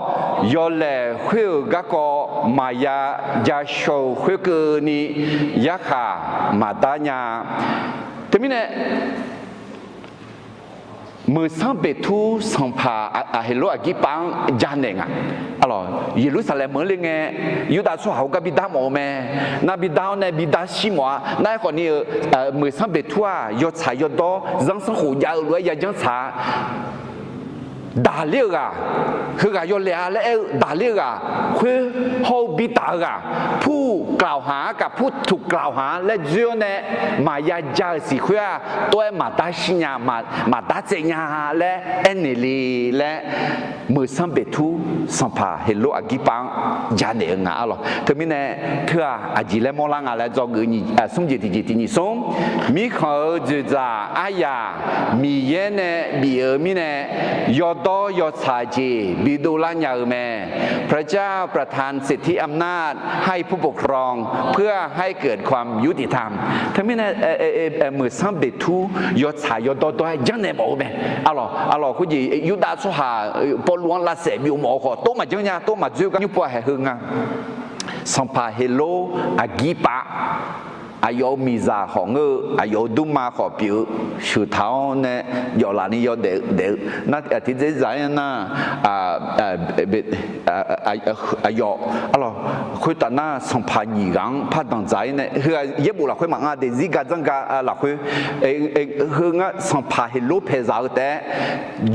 yawlaeq khoer-euq garkawv maqya jashawr-eu khoerkeuvni yarkhaq maqdar nya. Teumirnae Meuqsanr Beqtur sanqpaq Heqlor aqgirpav-anr janaeq nga. Arlawq, Yeqlursaqlaeq meuq-anr le ngae, Yurdav tsawrhaq heugar bidar mawf-eu mae. Nar bidar-awr nae bidar shir mawf-a. Nar aerkhawf ni-eu, Meuqsanr Beqtur-aq yawtsaq yawdawr zanrsanrkhof jav-eu lof-aer yajanr tsaq-a. Daqler-eu ghaq, heughaq yawlaeq-a laer aer-eu daqler-eu ghaq, khoer hawr-eu bitaf-eu ghaq, ผู้กล่าวหา กับผู้ถูกกล่าวหา laer dzoer-awr nae maqya ja-euq siq khoer-aq, tov-aer maqdar shir nya, maqdar tsaev nya laer aernaeq le laer, Meuqsanr Beqtur sanqpaq Heqlor aqgirpav-anr janaeq-eu nga. Arlawq, teumirnae teu-aq aqjeq laer mawrlar nga laer dzawgeuf, smr jeq tiqjeq tiq nyiq smr, mirkhanq-euq dzoeqdzaq aryaq Miqyaer nae bif-eu mirnae, yawdawr yawtsaq jeq bidov lar nya-eu mae. พระเจ้าประทานสิทธิอำนาจให้ผู้ปกครอง เพื่อให้เกิดความยุติธรรม Teumirnae Meuqsanr Beqtur yawtsaq yawdawr dawr-aer janrnaeq mawf-eu mae. Arlawq, arlawq khoerjeq Yurdav tsawrhaq Pawrluv-anr lavsaef byov mawf-eu khawf, tov maqjanr nya, tov maqdzoer gar nymr pov-a haeq heu nga. Sanqpaq Heqlor aqgirpav, aqyawf-euq miqzaq khawf ngeur-eu, aqyawf-euq durma khawf pyeuf-eu, sheuq taq-awr nae jawf laf ni yawdaef-eu daef-eu, nar tiqdzer zaq-aer nar, aqyawf, arlawq, khoertaf nar sanqpaq nyiq ghaq-anr par danqdzaq-ir nae, heu-aq yaerbof lafkhoer maqanr, daefzir ga dzanr ga lafkhoer, heu ngar sanqpaq Heqlor paeqzaq-eu taef-aer,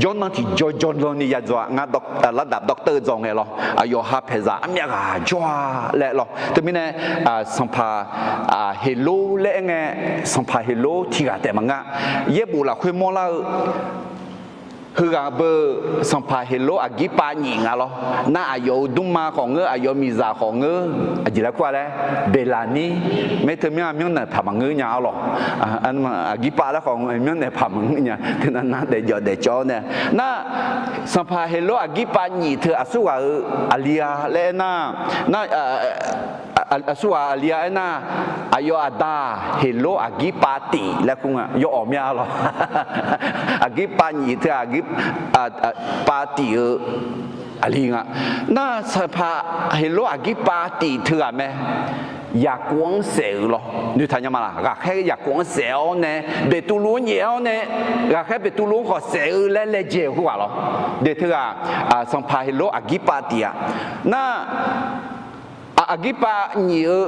jawrnan tiqjawr jawrnan ni ya dzaw-a. Ngar lardaf dawqtawv-eu dzaw ngae lawr, aqyawf ha paeqzaq armyav ghaq jawr-a laer lawr. Teumirnae sanqpaq Heqlor laer aer ngae, sanqpaq Heqlor tiq ghaq taef maqngeur. Yaerbof lafkhoer mawrlar-eu heughaq beu sanqpaq Heqlor aqgirpav nyiq nga lawr. Nar aqyawf-euq durma khawf ngeur, aqyawf-euq miqzaq khawf ngeur, aqjeq laer kur-a laer, Beqlaqnir, mae teumirnae myanrnaeq paq maqngeur nya-a lawq. Aqgirpav laer khawf myanrnaeq paq maqngeur nya. Teunav nar daefjawf daefcawv-awr nae, nar sanqpaq Heqlor aqgirpav nyiq teu aqsurghaq-euq aqli-a laer aer nar, nar aqsurghaq aqli-a aer nar, aqyawf aqda Heqlor aqgirpav tif laer kur nga, yawawq mya lawq. Aqgirpav nyiq teu aqgirpav tif-eu aqli nga. Nar sanqpaq Heqlor aqgirpav tif teughaq mae, Yaqkov-anr saef-euq lawr noeqtaq nya ma laq. Ghaqkhaer Yaqkov-anr saef-awr nae, Beqtuvluv-anr nyaef-awr nae, ghaqkhaer Beqtuvluv-anr khawf saef-eu laer laejae-euq khoerghaq lawr. Daeq teughaq sanqpaq Heqlor aqgirpav tif-a. Nar aqgirpav nyiq-eu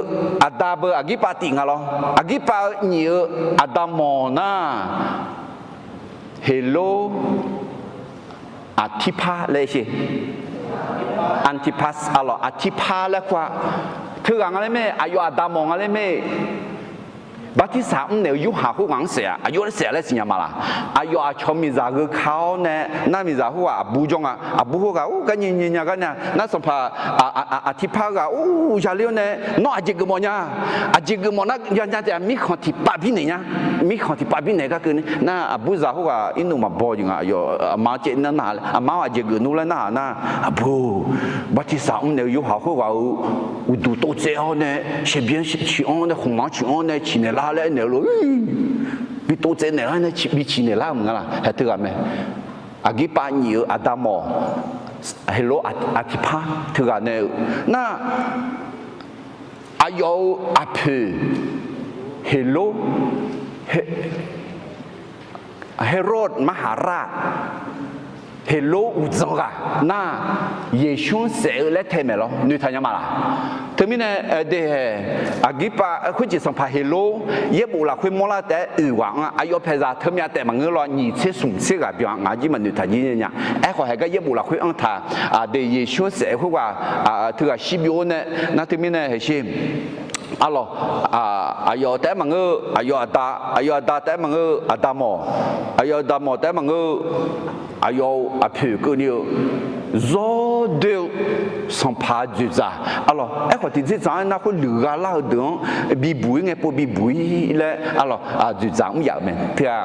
aqda beu aqgirpav tif nga lawr. Aqgirpav-eu nyiq-eu aqda mawq nar, Heqlor Aqtirpar laer sher. Antipas, arlawq, Aqtirpar laer kur-a. Teughaq nga laer mae, aqyawf aqda mawq nga laer mae. Bartirsaq mrnaeq-eu Yorhaq khoerghaq-anr saef-a, aqyawf-anr saef-a laer siqnya ma laq. Aqyawf aqcawq miqzaq gheu ka-awr nae, nar miqzaq khoerghaq aqbur jawr nga. Aqbur khoerghaq ur gar nyae nyae nya gar nae, nar sanqpaq Aqtirpar ghaq ur yaler-awr nae, nawr aqjeq geufmawf nya. Aqjeq geufmawf nar ya nya taef-a, mirkhanq tiqpav birnaeq nya. Mirkhanq tiqpav birnaeq gar keuvni nar, aqburzaq khoerghaq irnuv maqbaw jeq nga. Aqyawf aqma-anr caev nar nar-a, aqma-anr aqjeq geuf nmr laer narhaq nar, aqbur, Bartirsaq mrnaeq-eu Yorhaq khoerghaq-euq uqduq tov tsaev-awr nae, shaerbyan ciq-anr nae, khmqmaq-anr ciq-anr nae ciqnaeq lar laer aernaeq-eu lof-aer bi tov tsaev naeqlar nae bi ciq naeqlar-eu maqngeur laq? Haeq teughaq mae. Aqgirpav nyif-euq aqda mawf Heqlov aqtiqpar teughaq nae-eu nar, aqyawf-euq aqpoeq Heqlov, He- Heqrov maqhaq rar, Heqlov uqdzan ghaq nar, Yeqsur-anr saef-eu laer tae maeq lawr, noeqtaq nya ma laq? Teumirnae, de, Aqgirpav khoerjeq sanqpaq Heqlov yaerbof lafkhoer mawrlar taef-aer oeq ghaq anr-a. Aqyawf paeqzaq teumyav taef maqngeur lawr, nyiq tser smq tser ghaq byan ngaq jir maqnoeq taq jir nya. Aerkhawf haeq gar yaerbof lafkhoer anr taq, de, Yeqsur-anr saef khoerghaq teughaq shir byov-awr nae nar, teumirnae haeq sher. Arlawq, aqyawf taef-aer maqngeur-eu aqyawf aqda, aqyawf aqda taef-aer maqngeur-eu aqda mawf, aqyawf aqda mawf taef-aer maqngeur-eu aqyawf-euq aqpoeq keuvni-eu zawr doer-eu sanqpaq dzoeqdzaq. Arlawq, aerkhawf tiqdzerdzaq-anr nar khoer luiqgha lar-eu deuq-anr bibuq-ir ngae pov bibuq-ir laer, arlawq, dzoeqdzaq mr yaf-euq mae. Teughaq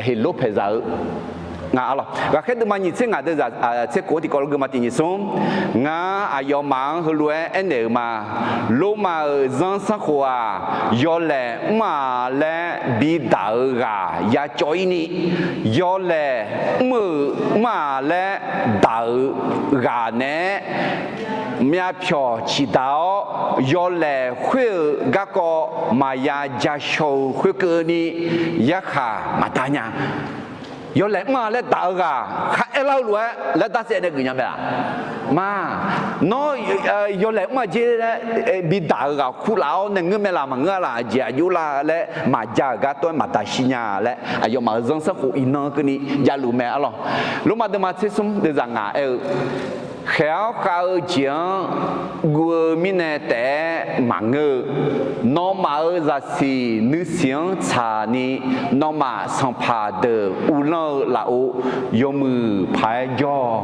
Heqlov paeqzaq-eu nga, arlawq. Ghaqkhaer deuvma nyiq tser ngaq deuvzaq tser kof-anr tiqkawv lof geuvma tiq nyiq smr. Ngar aqyawfmaf-anr heulof-aer aernaeq-euq ma. Lormav-euq zanrsanrkhof-aq, yawlaeq mr-a laer bidaq-eu ghaq yacawv-ir ni, yawlaeq mr-euq mr-a laer daq-eu ghaq naeq-aer myavpyawq ciqdaq-awr, yawlaeq khoer-eu garkawv maqya jashaw-eu khoerkeuvni, yarkhaq maqda nya. Yawlaeq mr-a laer daq-eu ghaq kharaer lar-eu lof-aer laer darsaev nae geuf nya mae laq? Ma, nawr yawlaeq mr-a jer laer bidaq-eu ghaq kurlaf-awr nae ngeur mae laq, maqngeur-a laq, aqjeq aqjox lar laer maqja-euq gar tov-aer maqda shir nya laer, aqyawfmaf-euq zanrsanrkhof iqnan keuvni javluf mae, arlawq. Lormav deuvma tser smr deuvzaq ngaq aer-eu, khaeq-awr khav-eu jeq-anr guv-eu mirnae taef-aer maqngeur-eu, nawmaf-euq zaqsiq nuisiq-anr tsaqni, nawmaf sanqpaq deuq uvlanr-eu lafov yawmuiq paq-aer jawr-awq.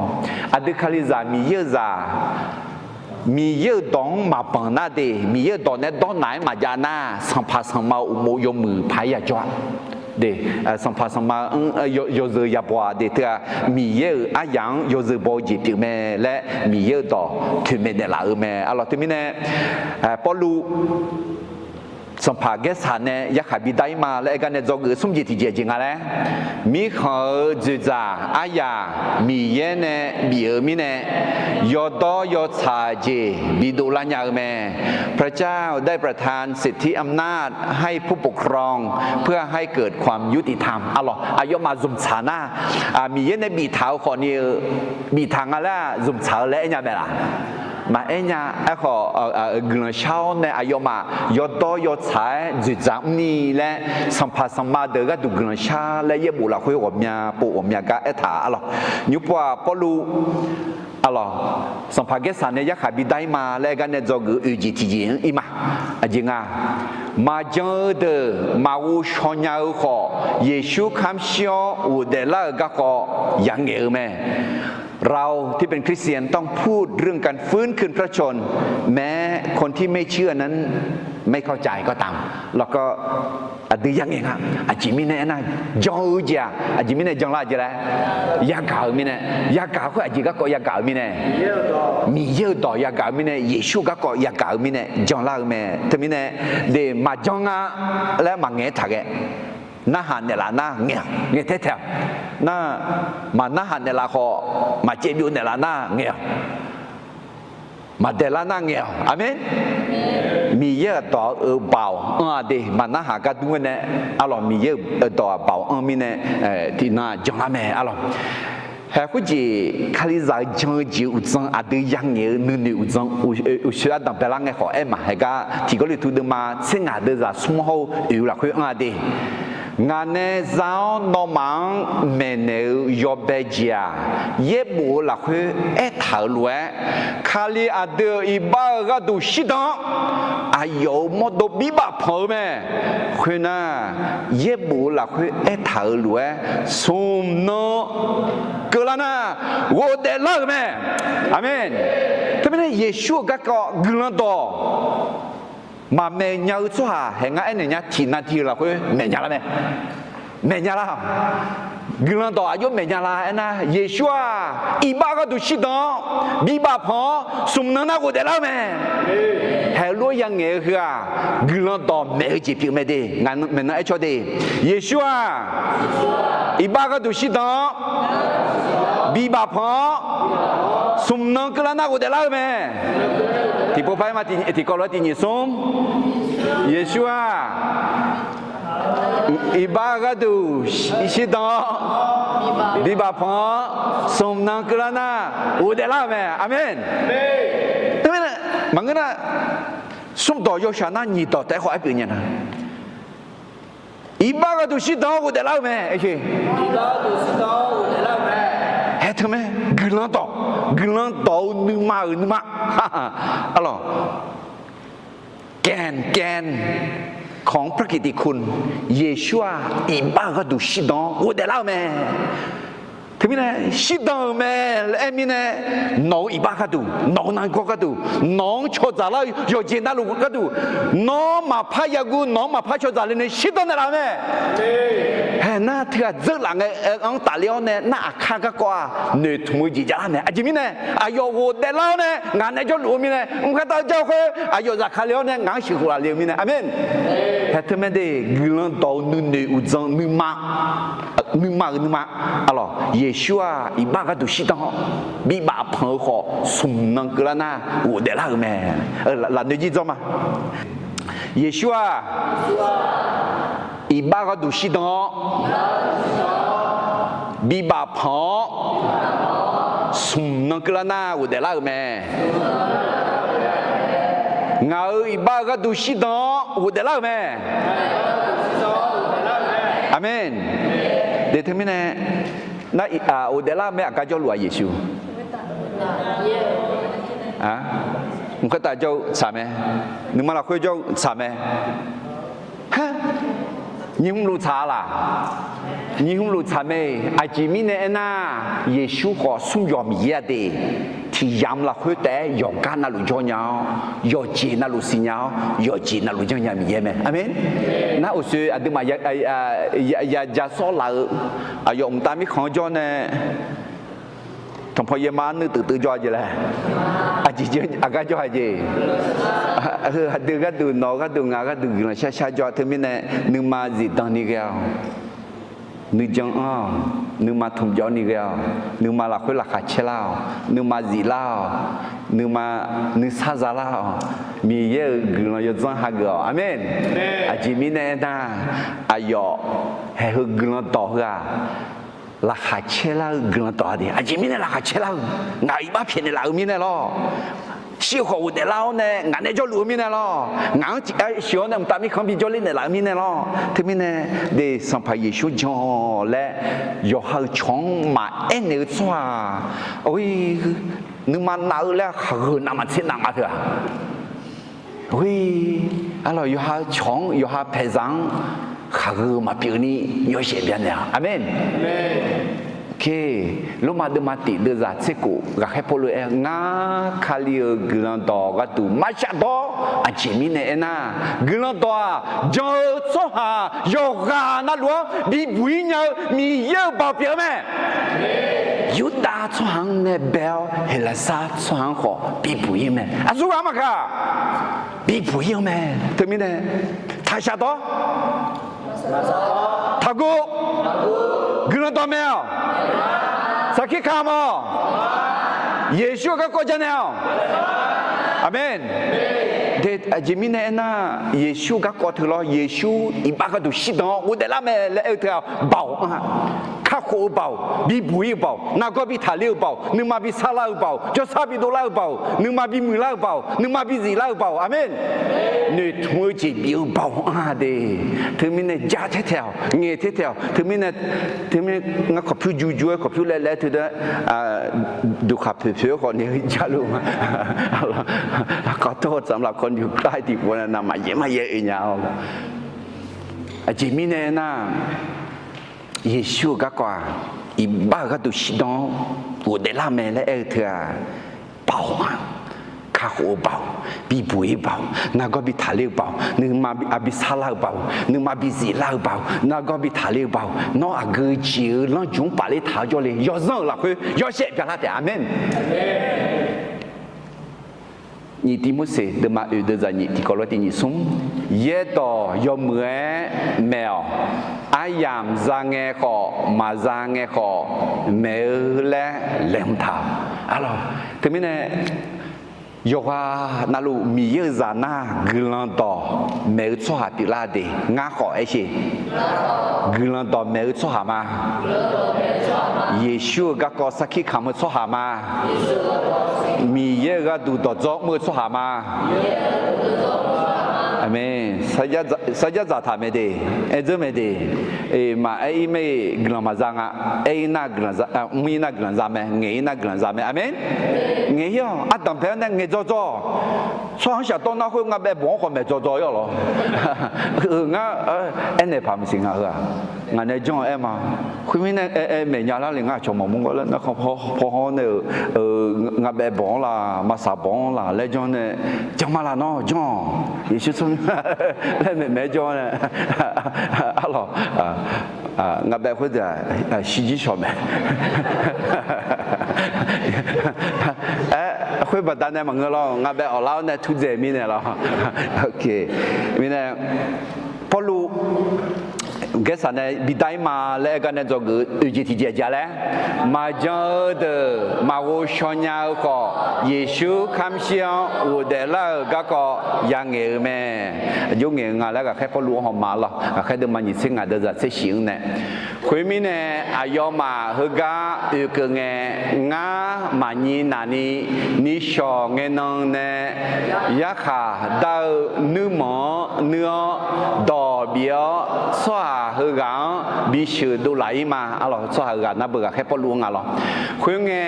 Aqdui Kalizaq Miqyaer-euq zaq, Miqyaer-euq dawq-anr maqbanq nar de, Miqyaer-euq dawq nae dawrnaq-aer maqjav nar, sanqpaq sanqma-euq uqmov yawmuiq paq-aer yajawr-a. De, sanqpaq sanqma-anr yawzeu yabaw-a de, teu-aq Miqyaer-euq aryaq-anr yawzeu baw-eu jeq pyeuf mae laer Miqyaer-euq dawq toeqmaeq naeqlaf-eu mae, arlawq. Teumirnae Pawrluv sanqpaq Gaersaq nae yarkhaq bidar-ir ma laer aer gar nae dzawgeuf-eu smr jeq tiqjeq jeq nga laer, mirkhanq-euq dzoeqdzaq aryaq Miqyaer nae bif-eu mirnae, yawdawr yawtsaq jeq bidov lar nya-eu mae. พระเจ้าได้ประทานสิทธิอำนาจให้ผู้ปกครองเพื่อให้เกิดความยุติธรรม arlawq. Aqyawfmaf zmqtsaq nar, Miqyaer nae biftaq-eu khawfni-eu, biftaq nga laer zmqtsaq-eu laer aer nya mae laq? Maqaer nya. Aerkhawf, guiqlanq shar-awr nae aqyawfmaf yawdawr yawtsaq-aer dzoeqdzaq mrni laer, sanqpaq sanqma deuq gharduq guiqlanq shar laer yaerbof lafkhoer ghawqmya pov ghawqmya gar aertaq, arlawq. Nymrpov-aq Pawrluv, arlawq, sanqpaq Gaersaq nae yarkhaq bidar-ir ma laer aer gar nae dzawgeuf-eu oeq jeq tiqjeq-anr ir ma. Aqjeq nga, maqjan-eu deuq maqghov shaw nya-eu khawf, Yeqsur kamr shir-awr ghofdaef lar-euq garkawv ya'ngaeq-eu mae. เราที่เป็นคริสเตียนต้องพูดเรื่องการฟื้นคืนพระชนม์ แม้คนที่ไม่เชื่อนั้นไม่เข้าใจก็ตาม แล้วก็ aqdui ya'ngaeq nga. Aqjeq mirnae aernar, jan-eu jeq-aq aqjeq mirnae janlar jeq laer, yagaq-eu mirnae, yagaq khoer aqjeq garkawv yagaq-eu mirnae, Miqyaer-euq dawq yagaq-eu mirnae, Yeqsur garkawv yagaq-eu mirnae janlar-eu mae. Teumirnae, de, maqjan nga laer maqngaeq-aer taq ghae. Narhaq naeqlaf nar ngaeq-awq, ngaeq tae taeq-awq. Nar, maqnarhaq naeqlaf khawf, maqcaev byov naeqlaf nar ngaeq-awq. Maqdaeqlar nar ngaeq-awq. Aqmeq. Miqyaer-euq dawq-euq baoq anr-a de, maqnarhaq gar dur-aer nae, arlawq, Miqyaer-euq dawq-aq baoq anr mirnae, tiqnan janlar mae, arlawq. Haeq khoerjeq Kalizaq-eu jan-eu jeq-eu uqdzan aqdui ya'ngaeq-eu nuinoeq uqdzan, uqshoe ardanq baelar ngae khawf aer ma. Haeq gar tiq Gawrliqtu deuvma tser ngaq deuvzaq smr hawr-eu oeq-eu lafkhoer anr-a de. Ngaq nae za-awr nawmaf-anr maeqnaeq-eu yawbae jeq-aq, yaerbof-eu lafkhoer aertaq-euq lof-aer, Kali aqdui-euq iqbax-euq gharduq shirdan-awr, aqyawf-euq mawrdo birbaf panq-eu mae. Khoernar, yaerbof-eu lafkhoer aertaq-euq lof-aer smq nan keuvlar nar, ghofdaef lar-euq mae. Aqmeq. Teumirnae Yeqsur-euq garkawv guiqlanq dawq maqmaeq nya-eu tsawrhaq haeq ngar aernaeq nya tiqnan ti-eu lafkhoer maeq nya lar mae. Maeq nya lar-awq. Guiqlanq dawq aqjox maeq nya lar aernar, Yeqsur-aq, iqbax gharduq shirdan-awr, birbaf panq-awr, smq nan nar ghofdaef lar-eu mae. Haeq lof-aer yangaeq-eu heu-aq, guiqlanq dawq maeq-eu jeq pyeuf mae de. Ngaq maeqnan aer caw de, Yeqsur-aq, iqbax gharduq shirdan-awr, bibaf panq-awr, smq nan keuvlar nar ghofdaef lar-eu mae. Tiqpov par-aer ma, tiqkawv lof-aer tiqnyif smr. Yeqsur-aq, iqbax gharduq shirdan-awr, bibaf panq-awr, smq nan keuvlar nar ghofdaef lar-euq mae. Aqmeq. Maqngeur nar, smr dawq yawshaq nar nyiq dawq taef-aer khawf aer pyeuf nya nar, iqbax gharduq shirdan-awr ghofdaef lar-eu mae. Haeq teu mae, guiqlanq dawq, guiqlanq dawq-eu nuima-euq nuima. Arlawq, แก่น แก่นของพระกิตติคุณ Yeqsur-aq, iqbax-euq gharduq shirdan-awr ghofdaef lar-eu mae. Teumirnae shirdan-euq mae laer aer mirnae, nawq-euq iqbax gharduq, nawq-euq nargawr gharduq, nawq-anr cawdzaq lar-eu yawqjeq navluf gharduq, nawr maqpar yaguv, nawq-anr maqpar cawdzaq le nae shirdan naeqlaf-eu mae. Haeq nar teughaq dzeur laf ngae, anr tafler-awr nae nar aqkar garkawv-aq noeqtmq-eu jeq javlar mae. Aqjeq mirnae, aqyawf ghofdaef lar-awr nae ngaq nae jawrluf-eu mirnae, mqkar tav jar-eu khoer aqyawf zafkale-awr nae ngaq-anr sheuqkhof laf le-eu mirnae. Aqmeq. Haeq teu mae de, guiqlanq dawq-eu nuinoeq uqdzan nuima, nuima-euq nuima. Arlawq, Yeqsur-aq, iqbax gharduq shirdan-awr, bibaf panq-eu khawf smq nan keuvlar nar ghofdaef lar-euq mae. Lafnoeq jir dzawr ma. Yeqsur-aq, iqbax gharduq shirdan-awr, bibaf panq-awr, smq nan keuvlar nar ghofdaef lar-euq mae. Ngaq-euq iqbax-eu gharduq shirdan-awr ghofdaef lar-euq mae. Aqmeq. De teumirnae, nar ghofdaef lar-eu mae, aqgar jawrluf-aq Yeqsur. Mqkhaer taf jawr-eu tsaq mae. Nuima lafkhoer jawr-eu tsaq mae. Nyiq hmq luf tsaq-a laq? Nyiq hmq luf tsaq mae. Aqjeq mirnae aernar, Yeqsur khawf smr yawq Miqyaer-a de. Tiq yamq lafkhoer taef-aer yawqgar navluf jawr nya-awr, yawqjeq navluf siqnya-awr, yawqjeq navluf janrnya Miqyaer mae. Aqmeq. Nar uqshoe aqduimaf ya ja sawr laf-eu aqyawf mqtav mirkhanq-anr jawr nae, tanqpaw yaerma nuiv teuf teuf jawr-a jeq laer, aqjeq aqgar jawr-a jeq. Heu aqdui gharduq, nawq-eu gharduq, ngaq gharduq guiqlanq shar shar jawr-a. Teumirnae, nuima zifdan ni ghae-awq. Nuijan anr-awq. Nuima tmqjawv ni ghae-awq. Nuima lafkhoer laqkhaq caer lar-awq. Nuima ziflar-awq. Nuima nuisar zalar-awq. Miqyaer-euq guiqlanq yawdzanr hageuf-awq. Aqmeq. Aqjeq mirnae aernar, aqyawf haeq heu guiqlanq dawq heu-aq, laqkhaq caer lar-eu guiqlanq dawq-a de. Aqjeq mirnae laqkhaq caer lar-eu, ngaq-euq iqbax pyaeqnaeq laf-eu mirnae lawr. Shir-eu khawf ghofdaef lar-awr nae ngaq nae jawrluf-eu mirnae lawr. Ngaq-anr tiq gar sheuq-awr nae mqtav mirkhanq-anr bijawr ler naeqlaf-eu mirnae lawr. Teumirnae, de Sanqpaq Yeqsur jan-awq laer yawqha-euq cawq-anr maqaer naeq-eu tsawrhaq, nuima nav-eu laer khaqgheu navmaqtser navma teu-aq, arlawq, yawqha-eu cawq-anr, yawqha paeqzaq-anr khaqgheu maqpyeuf ni yawshaef byanaeq-awq. Aqmeq. Lormav deuvma tiq deuvzaq tser kof ghaqkhaer Pawrluv aer-eu, Ngar, Kali-euq guiqlanq dawq gharduq marshaf dawr. Aqjeq mirnae aernar, guiqlanq dawq-aq, jan-eu tsawrhaq yawqghaq navluf-anr bibuq-ir nya-eu Miqyaer-euq baoq pyeuf-eu mae. Yurdav tsawrhaq-anr nae bae-awr, Heqlaqsar tsawrhaq-anr khawf bibuq-ir-eu mae. Aqsurghaq maqkaq, bibuq-ir-eu mae. Teumirnae, taqshaq dawr. Taqguv. Guiqlanq dawqmaeq-awq. Sarkir kamq-awq. Yeqsur-euq garkawv janaeq-awq. Aqmeq. De, aqjeq mirnae aernar, Yeqsur-eu garkawv teu lawr, Yeqsur iqbax gharduq shirdan-awr ghofdaef lar mae laer aer-eu teu-aq, baoq anr-a. Kakhof-eu baoq, bibuq-ir-eu baoq, nargawr bi taqler-eu baoq, nuima bi sarlar-eu baoq, jawrsar bi dovlar-eu baoq, nuima bi muiqlar-eu baoq, nuima bi ziflar-eu baoq. Aqmeq. Noeqtmq-eu jeq bif-eu baoq anr-a de. Teumirnae ja taetae-awq, ngaeq taetae-awq. Teumirnae, teumirnae ngar kawqpyur juju-aer, kawqpyur laev laev-aer teu da, duqkhaq poeq poeq-aer khawf ni-eu jar luf ma. Kawqtawv tsam lafkawv nuikar tiqpov-a navmaqyaer maqyaer oe nya-awq. Aqjeq mirnae aernar, Yeqsur-euq garkawv-aq, iqbax-euq gharduq shirdan-awr ghofdaef lar mae laer aer-eu teu-aq, baoq-a. Kakhof-eu baoq, bibuq-ir baoq, nargawr bi taqler-eu baoq, nuima bi, a bi sarlar-eu baoq, nuima bi ziflar-eu baoq, nargawr bi taqler-eu baoq, nawr aqgeu jeq-eu lanrjmq-anr pafler taq-awr jawrle. Yawzanr-euq lafkhoer yawshaef byalar taef. Aqmeq. Nyiq Tivmorseq deuvma oeq deuvzaq nyiq tiqkawv lof-aer tiq nyiq smr. Yaerdawq yawmuiq-aer maeq-awq. Aryamq za ngae khawf, maqza ngae khawf, maeq-eu laer laeqhmq taq-awq. Arlawq, teumirnae yawqghaq navluf Miqyaer-euq zaq nar guiqlanq dawq maeq-eu tsawrhaq pyeuflar de. Ngar khawf aer sheq, guiqlanq dawq maeq-eu tsawrhaq ma. Yeqsur-euq garkawv sarkir kamq-eu tsawrhaq ma. Miqyaer-euq gharduq dawqdzawr mr-eu tsawrhaq ma. Aqmeq. Sarjax dzaqtaq mae de, aer dzeur mae de. Maqaer ir mae, guiqlanq maqza nga. Aer ir nar guiqlanq za, mr ir nar guiqlanq za mae, ngaeq ir nar guiqlanq za mae. Aqmeq. Ngaeq ir-awq. Ardanq bae-anr nae ngaeq dzawdzaw. Tsawrhaq-anr shafdawr nar khoer nga bae bawq-anr khawf maeq dzawdzaw ir-awq lawr. Ngar aernaeq paq maqsiq nga heu-aq. Ngaq nae janr-eu aer ma. Khoermirnae aer aer maeq nya lar le ngar aqcawq maqmur gar laer narkhan paw hawr nae-euq nga bae bawq-anr laq, maqsaq bawq-anr laq laer janr nae, janr ma laq nawr janr-awq. Yeqsur tsawrmyanr laer maeqmaeq-aer janr nae, arlawq, nga bae khoerdeuq-aq shirjir shawq mae. Aer, khoer baqdanae maqngeur lawr, nga bae awqlar-awr nae turdzaeq mirnae lawr. Mirnae, Pawrluv Gaersaq nae bidar ir ma laer aer gar nae dzawgeuf-eu oeq jeq tiqjeq aqjeq laer, maqjan-eu deuq maqghov shaw nya-eu khawf, Yeqsur kamrshir-anr ghofdaef lar-euq garkawv yangaeq-eu mae. Aqjox ngaeq-eu nga laer ghaqkhaer Pawrluv-anr hawma lawr. Ghaqkhaer deuvma nyiq tser ngaq deuvzaq tser shif-anr nae, khoermirnae aqyawfmaf heugar oekeuv ngae, ngar maqnyi nafni nishawq ngaenan nae yarkhaq dar-eu nuirmanq-anr nuir-awr dawq bif-awr tsawrhaq heughaq-anr bisheuq dovlaf ir ma. Arlawq, tsawrhaq heughaq nar beu ghaqkhaer Pawrluv-anr nga lawr. Khoerngae,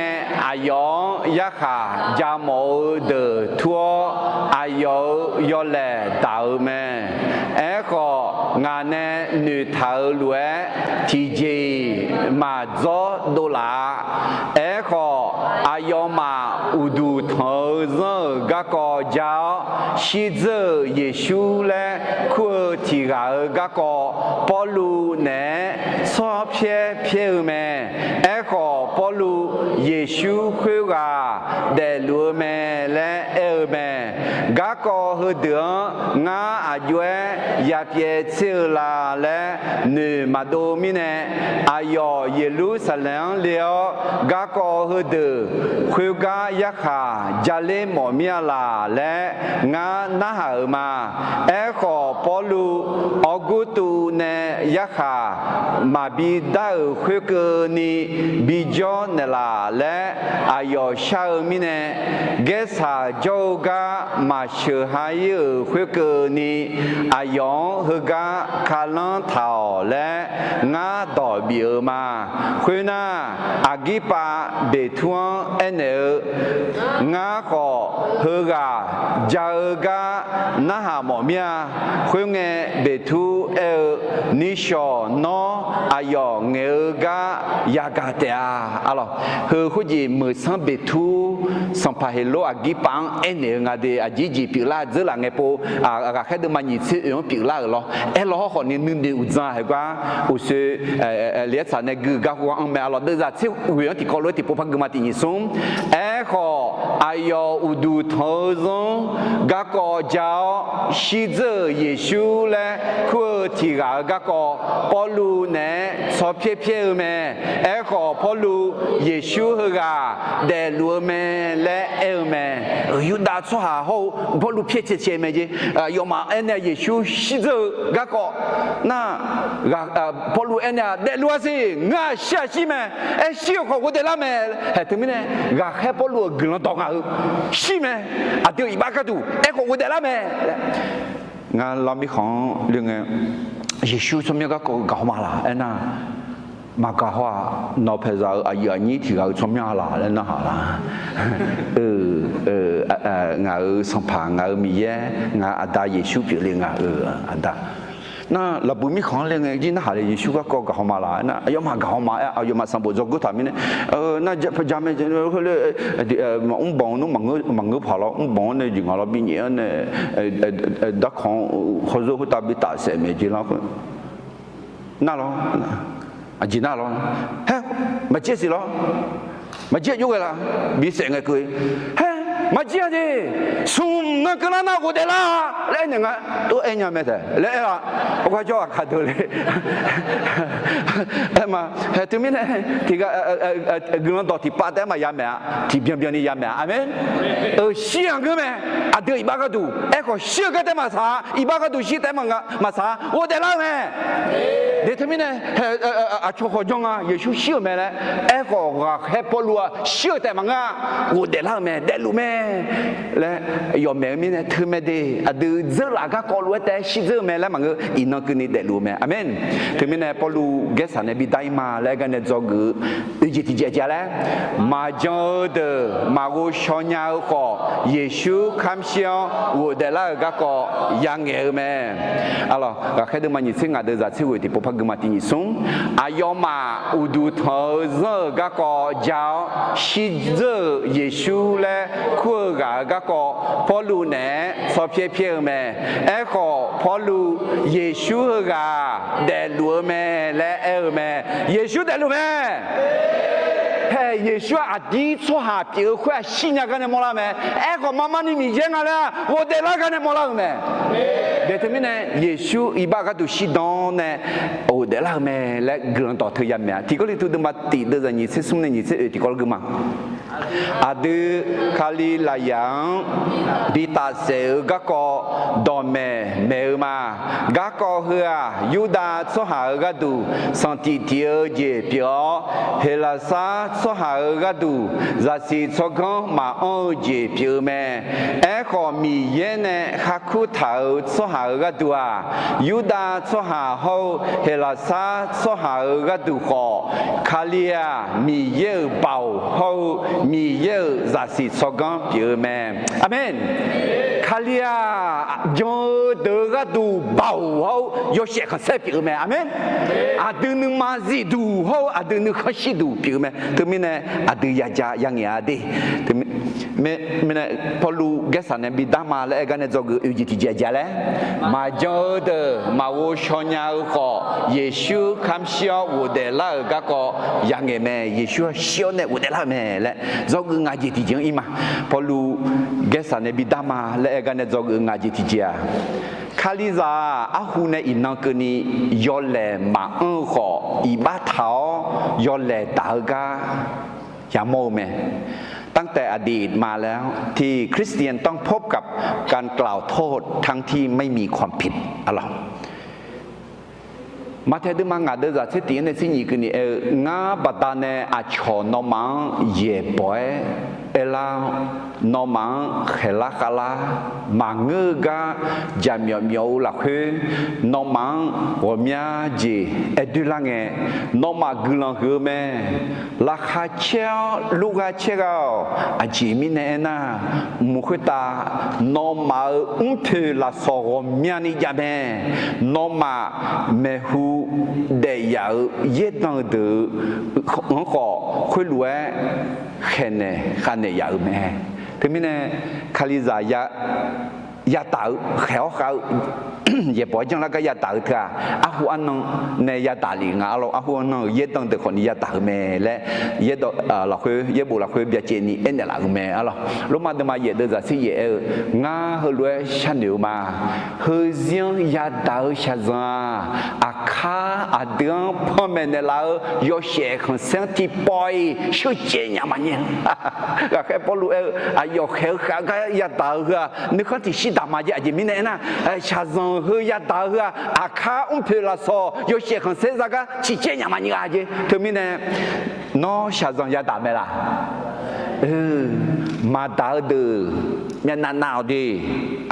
aqyawf-anr yarkhaq ja mawf-eu deuq tur-awr, aqyawf-euq yawlaeq daq-eu mae. Aerkhawf, ngaq nae noeqtaq-euq lof-aer tiqjeq-iq maqdzawr dovlaf-a. Aerkhawf, aqyawfmaf uqduq tanq-eu zanr-euq garkawv ja-awr, shirdzeur-euq Yeqsur laer kur-eu tiq ghaq-euq garkawv Pawrluv naeq-aer tsawrpyaer pyaer-eu mae. Aerkhawf, Pawrluv Yeqsur khoerghaq daefluf-eu mae laer aer-eu mae. Garkawv heudeuq-anr ngar aqjox-aer yapyaev tser-eu la laer noeq maqdov mirnae, aqyawf Yeqlursaqlaeq-anr le-awr garkawv heudeuq khoergar yarkhaq jaler mawf mir-a laq laer ngar narhaq-euq ma. Aerkhawf, Pawrluv Awrgurtuv nae yarkhaq maqbi dar-euq khoerkeuvni bijawr naeqlaf laer aqyawf shar-eu mirnae, Gaersaq jawr-eu gar maqsheuq ha ir-euq khoerkeuvni, aqyawf-anr heugar kalanr taq-awq laer ngar dawq bif-eu ma. Khoernar, Aqgirpav Beqtur-anr aernaeq-eu, Ngar khawf heughaq ja-eu gar narhaq mawf mir-a. Khoerngae, Beqtur aer-eu, Nishawq nawr aqyawf ngaeq-eu gar yagaq taef-a. Arlawq, heu khoerjeq meuq sanr Beqtur, sanqpaq Heqlor Aqgirpav-anr aernaeq-eu nga de. Aqjeq jeq pyeuflar dzeur laf ngae pov, ghaqkhaer deuvma nyiq tser oeq-anr pyeuflar-euq lawr. Aerlaw hawrkhawf ni nuinoeq uqdzan heugar uqsoe, Laeqaer tsaq nae gui-eu gar khoergar-anr mae. Arlawq, deuvzaq tser ghoeq-anr tiqkawv lof-aer tiqpov par gui ma tiq nyiq smr. Aerkhawf, aqyawf uqduq tanq-eu zanr garkawv ja-awr, shirdzeur-euq Yeqsur laer kur-eu tiq ghaq-euq garkawv Pawrluv naeq-aer tsawrpyaer pyaer-eu mae. Aerkhawf, Pawrluv Yeqsur heughaq daefluf-eu mae laer aer-eu mae. Yurdav tsawrhaq hawr-eu Pawrluv pyaer cae cae mae jeq. Aqyawfmaf aernaeq-a Yeqsur shirdzeur-eu garkawv nar, Pawrluv aernaeq-a, Daefluf-a siq, ngaq shir-aq shir mae. Aer shir-eu khawf ghofdaef lar mae. Haeq teumirnae, ghaqkhaer Pawrluv-euq guiqlanq dawq ngaq-euq shir mae. Aqdui-euq iqbax gharduq aerkhawf ghofdaef lar mae. Ngar lar mirkhanq-anr le ngae, Yeqsur tsawrmyanr garkawv gaq haw ma laq aernar, maqgaq haw-aq, nawq paeqzaq-euq aqyuif aqnyir tiq ghaq-euq tsawrmyanr-a laq laer narhaq laq. Ngaq-euq Sanqpaq, ngaq-euq Miqyaer, ngaq-euq Aqda Yeqsur pyeufle ngaq-euq Aqda. Nar lafbuiq mirkhanq-anr le ngae jir narhaq le, Yeqsur garkawv gaq haw ma laq aernar, aqyawfmaf gaq haw ma aer, aqyawfmaf sanqbof dzawgeur taq mirnae, nar ja mae, mrbanq nmr maqngeur paq lawr, mrbanq-anr nae jeq ngaq lawr bi nyaef-anr nae, darkawq-anr hawzor khoertav bi tafsaef maeq jeq lar khoer. Nar lawr, aqjeq nar lawr, haer, maqjaer siq lawr, maqjaer jov ghae laf, bisaef ngae keuv, haer, Maqjir-a jeq. Smq nan keuvlar nar ghofdaef lar-a laer aernaeq nga. Tov aer nya mae taef laer aer-a. Awrgar jawr aqkaq deuq le. Aer ma, haeq teumirnae tiqghaq guiqlanq dawq tiqpav taef-aer maqya maeq-a. Tiqbyan byanni ya maeq-a. Aqmeq. Shir-aq ngeur mae. Aqdui iqbax gharduq aerkhawf shir-eu gar taef maqsaq-a. Iqbax gharduq shir taef-aer maqsaq-a. Ghofdaef lar-eu mae. Aqdui teumirnae aqcawq khawf janr nga Yeqsur shir-euq mae laer. Aerkhawf ghaqkhaer Pawrluv-aq shir-eu taef maqngeur-a. Ghofdaef lar-eu mae, daefluf mae laer yawf maeq-eu mirnae teumae de. Aqdui dzeur laf garkawv lof-aer taef-aer shir dzeur-eu mae laer maqngeur, iqnan keuvni daefluf-eu mae. Aqmeq. Teumirnae Pawrluv gaersaq nae bidar-ir ma laer aer gar nae dzawgeuf-eu oeq jeq tiqjeq aqjeq laer, maqjan-eu deuq maqghov shaw nya-eu khawf, Yeqsur kamr shir-awr ghofdaef lar-euq garkawv yangaeq-eu mae. Aqlawq, ghaqkhaer deuvma nyiq tser ngaq deuq zaq tser ghoeq tiqpov par guima tiq nyiq smr. Aqyawfmaf uqduq tanq-eu zanr-euq garkawv ja-awr shir dzeur-euq Yeqsur laer kur-eu ghaq-euq garkawv Pawrluv naeq-aer tsawrpyaer pyaer-eu mae. Aerkhawf Pawrluv Yeqsur heughaq daefluf-eu mae laer aer-eu mae. Yeqsur daefluf mae. Haeq, Yeqsur-aq aqdir tsawrhaq pyeuf-eu khoer-aq shirnya gar nae mawrlar mae. Aerkhawf marmarni Miqyaer nga laer ghofdaef lar gar nae mawrlar-euq mae. Daeq teumirnae Yeqsur iqbax gharduq shirdan nae ghofdaef lar-euq mae laer guiqlanq dawqteu ya maeq-a. Tiqkawv li tu deuvma tiq deuv zaq nyiq tser smr nae nyiq tser oeq tiqkawv lar guima. Aqdui Kalizaqyaq-anr bi tafsaef-eu garkawv dawqmaeq maeq-eu ma. Garkawv heu-aq, Yurdav tsawrhaq-euq gharduq sanqtiq tiq-eu jeq pyeuf-awr, Heqlaqsar tsawrhaq-euq gharduq zaqsiq tsawrganr maqanr-eu jeq pyeuf-eu mae. Aerkhawf, Miqyaer nae kharkur taq-euq tsawrhaq-euq gharduq-aq, Yurdav tsawrhaq hawr-eu Heqlaqsar tsawrhaq-euq gharduq khawf, Kali-aq Miqyaer-euq baoq hawr-eu Miqyaer-euq zaqsiq tsawrganr pyeuf-eu mae. Aqmeq. Kali-aq jan-eu deuq-eu gharduq baoq hawr-eu yawshaef khanqsaer pyeuf-eu mae. Aqmeq. Aqdui nuima zifduq hawr-eu aqdui nuikhanr shirduq pyeuf-eu mae. Teumirnae aqdui yaja yangaeq-a de. Mirnae Pawrluv gaersaq nae bidar ma laer aer gar nae dzawgeuf oeq jeq tiqjeq aqjeq laer, maqjan-eu deuq maqghov shaw nya-eu khawf, Yeqsur kamr shir-awr ghofdaef lar-euq garkawv yangaeq mae. Yeqsur shir-awr nae ghofdaef lar-euq mae laer dzawgeuf ngaq jeq tiqjeq-anr ir ma. Pawrluv gaersaq nae bidar ma laer aer gar nae dzawgeuf ngaq jeq tiqjeq-aq, Kalizaq-aq arhu nae iqnan keuvni yawlaeq maqanr-eu khawf, iqbax taq-awr yawlaeq daq-eu gar yamawr-eu mae. ตั้งแต่อดีตมาแล้ว ที่คริสเตียนต้องพบกับการกล่าวโทษทั้งที่ไม่มีความผิด aqlawq. Maqtaeq deuvma ngaq deuv zaq tser tiq-anr nae tser nyiq keuvni aer-eu, ngar baqdanae aqcawq nawmaf-anr yaeqbawq-aer aerlar-awr, nawmaf-anr khaeqlar khavlar maqngeur-eu gar jaqmyawf myawf-eu lafkhoer, nawmaf-anr ghawqmya jeq aer doerlar ngae, nawmaf guiqlanq huiq-eu mae. Laqkhaq caer-awr lurghar caer ghaq-awq. Aqjeq mirnae aernar, mq khoertav nawmaf-euq mrpoeq lafsawq ghawqmyani jav mae. Nawmaf maeqhu daef yaf-euq yaerdanq-eu deuq-anr khawf, khoerlof-aer khaeqnaeq khavnaeq yaf-euq mae. Teumirnae, Kalizaq yadaq-eu khaeq-awr khav-eu yaeqbawq-aer janrlar gar yadaq-eu teu-aq, arhu arnan nae yadaq lef nga. Arhu arnan-euq yaerdanq deuq khawfni yadaq-eu mae laer, yaerdawq lafkhoer, yaerbof lafkhoer byacaevni aernaeq laf-euq mae. Arlawq, Lormav deuvma yaef deuv zaq tser yaef aer-eu, ngar heulof-aer sharnoeq-eu ma. Heuzir-anr yadaq-eu shaqzanq-aq, aqkar aqdui-anr panmaeq naeqlaf-eu yawshaef khanqsaer-anr tiqpawf-iq sheucaev nya maqnyir. Ghaqkhaer Pawrluv aer-eu, aqyawf khaeq-eu khav-eu gar yadaq-eu heu-aq, nuikhanr tiqshir daq ma jeq. Aqjeq mirnae aernar, shaqzanq heu yadaq-eu heu-aq, aqkar mrpoeq lafsawq yawshaef khanqsaer zagar ciqcaev nya maqnyir-a jeq. Teumirnae, nawr shaqzanq yadaq mae laq? Maqdaq-eu deuq myavnav nav-awq de.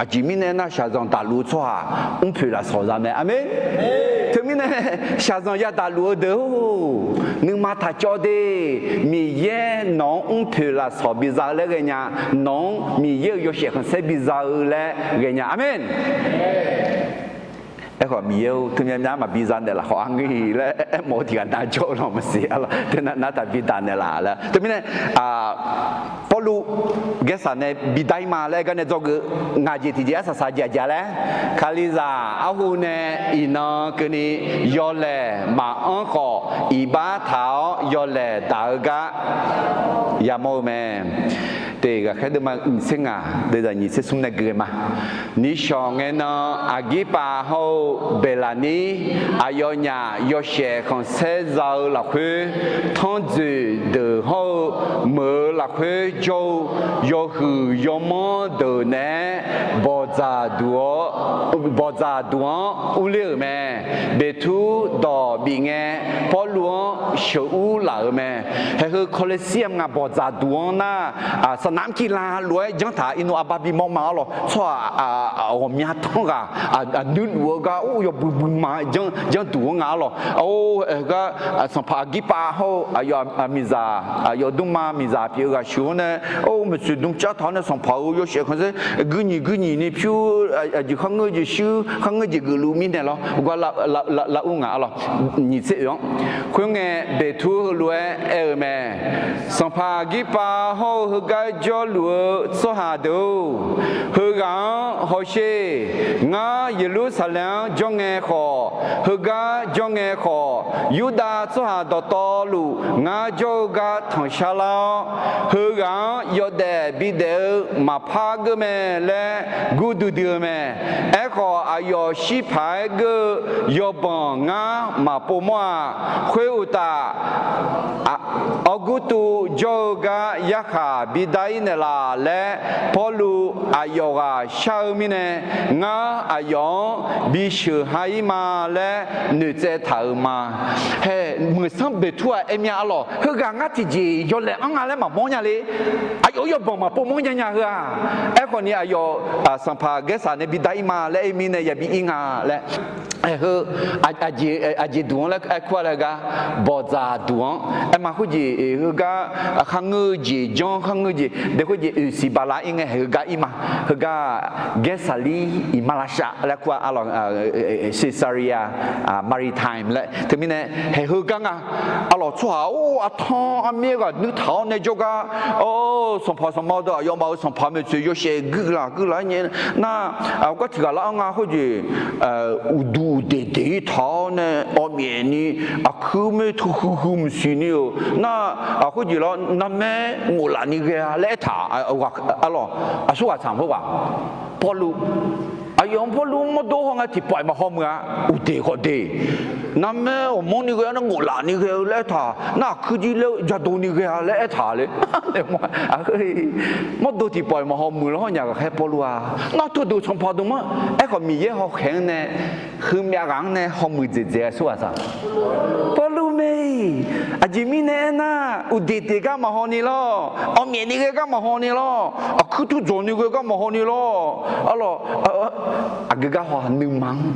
Aqjeq mirnae aernar, shaqzanq daqluf-eu tsawrhaq mrpoeq lafsawq za mae. Aqmeq. Teumirnae, shaqzanq yadaq luf-eu deuq-or, nuima taq cawv de. Miqyaer nawq-anr mrpoeq lafsawq biza-eu laer ghaenya, nawq-anr Miqyaer-euq yawshaef khanqsaer biza-eu laer ghaenya. Aqmeq. Aerkhawf, Miqyaer-or, teumyav myav maqbi za naeqlaf khawf arngeur-iq laer aermawf-eu tiqghaq nav jawr-eu lawq maqsiq. Arlawq, teunav nar taqbi daq naeqlaf laer. Teumirnae, Pawrluv gaersaq nae bidar-ir ma laer aer gar nae dzawgeuf ngaq jeq tiqjeq arsaq saq jeq aqjeq laer, Kalizaq arhu nae iqnan keuvni yawlaeq maqanr khawf, iqbax taq-awr yawlaeq daq-eu gar yamawr-eu mae. Ghaqkhaer deuvma nyiq tser ngaq deuvzaq nyiq tser smr nae gui-eu ma. Nishawq ngae nan Aqgirpav hawr-eu Beqlaqnir aqyawfnyaf yawshaef khanqsaer za-eu lafkhoer, tanrjoeq deuq hawr-eu meuq-eu lafkhoer jawr-eu yawhuiq yawmanr deuq naeq-aer bawqdzaq duq-awr, bawqdzaq duq-anr urler-euq mae. Beqtur dawq bif ngae, Pawrluv-anr sheuqur laf-euq mae. Haeqheu Kawleqsir-a ngaq bawqdzaq duq-anr nar, saqnaq mrkiv la lof-aer janr taq-a, iqnan aqbav bimawr ma arlawq. Tsawrhaq ghawqmya tanr ghaq nuiluf-eu gar or yawbui bui ma janr, janr duq-anr nga arlawq. Or, aergar Sanqpaq Aqgirpav hawr-eu aqyawf aqmiqzaq, aqyawf dmrma miqzaq pyeuf-eu ghaq sheuq-anr nae, or, maeqtsoeq dm car taq-awr nae Sanqpaq-euq yawshaef khanqsaer guirnyiq guirnyiq ni pyur, aqjeq kharngeur jeq shuir, kharngeur jeq geufluf mirnae lawr, gar lar ur nga arlawq. Nyiq tser oeq-anr, khoerngae Beqtur heulof-aer aer-eu mae. Sanqpaq Aqgirpav hawr-eu heugar jawrluf-eu tsawrhaq deuq-or, heughaq-anr hawsher. Ngar Yeqlursaqlaeq-anr jawr ngae khawf, heugar jawr ngae khawf, Yurdav tsawrhaq dawqtawvluf ngar jawr-eu gar tanqshar lar-awr, heughaq-anr yawdaef bidaef-eu maqpar geur mae laer gurdui dui-eu mae. Aerkhawf, aqyawf shir paq-aer geur-eu yawbanq ngar maqpov mawr-a. Khoeruqtaf, Awrgurtuv jawr-eu gar yarkhaq bidar-ir naeqlaf laer Pawrluv aqyawf ghaq shar-eu mirnae, ngar aqyawf-anr bisheuq ha-ir ma laer noeqtsaev taq-euq ma. Hae, meuqsanr Beqtur-aq aer mya arlawq, heughaq ngar tiqjeq yawlaeq anr nga laer maqmawr nya le. Aqyawf yawbanq maqpov mawr nya nya heu-aq. Aerkhawf ni aqyawf, Sanqpaq Gaersaq nae bidar-ir ma laer aer mirnae yabi ir nga laer. Aer heu, aqjeq duq-anr laer aer kur-a laer gar, bawqdzaq duq-anr aer ma khoerjeq heugar, kharngeur-eu jeq janr kharngeur-eu jeq dae khoerjeq oeqsiq bala ir ngae haeq heugar ir ma. Heugar Gaersaqlir iqmalavshav laer kur-a arlawq, Caesarea Maritima laer teumirnae haeq heugar nga. Arlawq tsawrhaq-or, artanr armir ghaq nuir taq-awr nae jawrgar, or, sanqpaq sanqma deuq aqyawfmaf-euq sanqpaq maeqtsoeq yawshaef guirlaf guirlaf-aer nyaef nar, gar tiq ghaq lar-anr nga khoerjeq, uqduq uqdeq deq-ir taq-awr nae awqmyaef ni, aqkuir moer tu huiq huiq mqsiq ni-euq nar, khoerjeq lar narmaer ngof laf ni ghae-a laer aertaq. Arlawq, aqsur ghaq tsaq khoerghaq, Pawrluv, aqyawf-anr Pawrluv-anr mawrdo haw nga tiqpawf-iq maqhaw muiq-a. Uqdeq khawf deq, narmaer awqmawr ni ghae-a nar ngof laf ni ghae-eu laer aertaq, nar aqkuir jir laer jadov ni ghae-a laer aertaq le. Mawrdo tiqpawf-iq maqhaw muiq lar hawr nya ghaqkhaer Pawrluv-a. Nar teudeuq sanqpaq deuq ma, aerkhawf Miqyaer hawkhaeq-anr nae, heumyav ghaq-anr nae hawmuiq dzaeqdzaeq-a aqsur ghaq tsaq. Pawrluv mae-iq, aqjeq mirnae aernar, uqdeq deq gar maqhaw ni lawr, awqmyaef ni ghae gar maqhaw ni lawr, aqkuir tur dzawq ni ghae gar maqhaw ni lawr. Arlawq, aqgeu gar haw-a nuima-anr.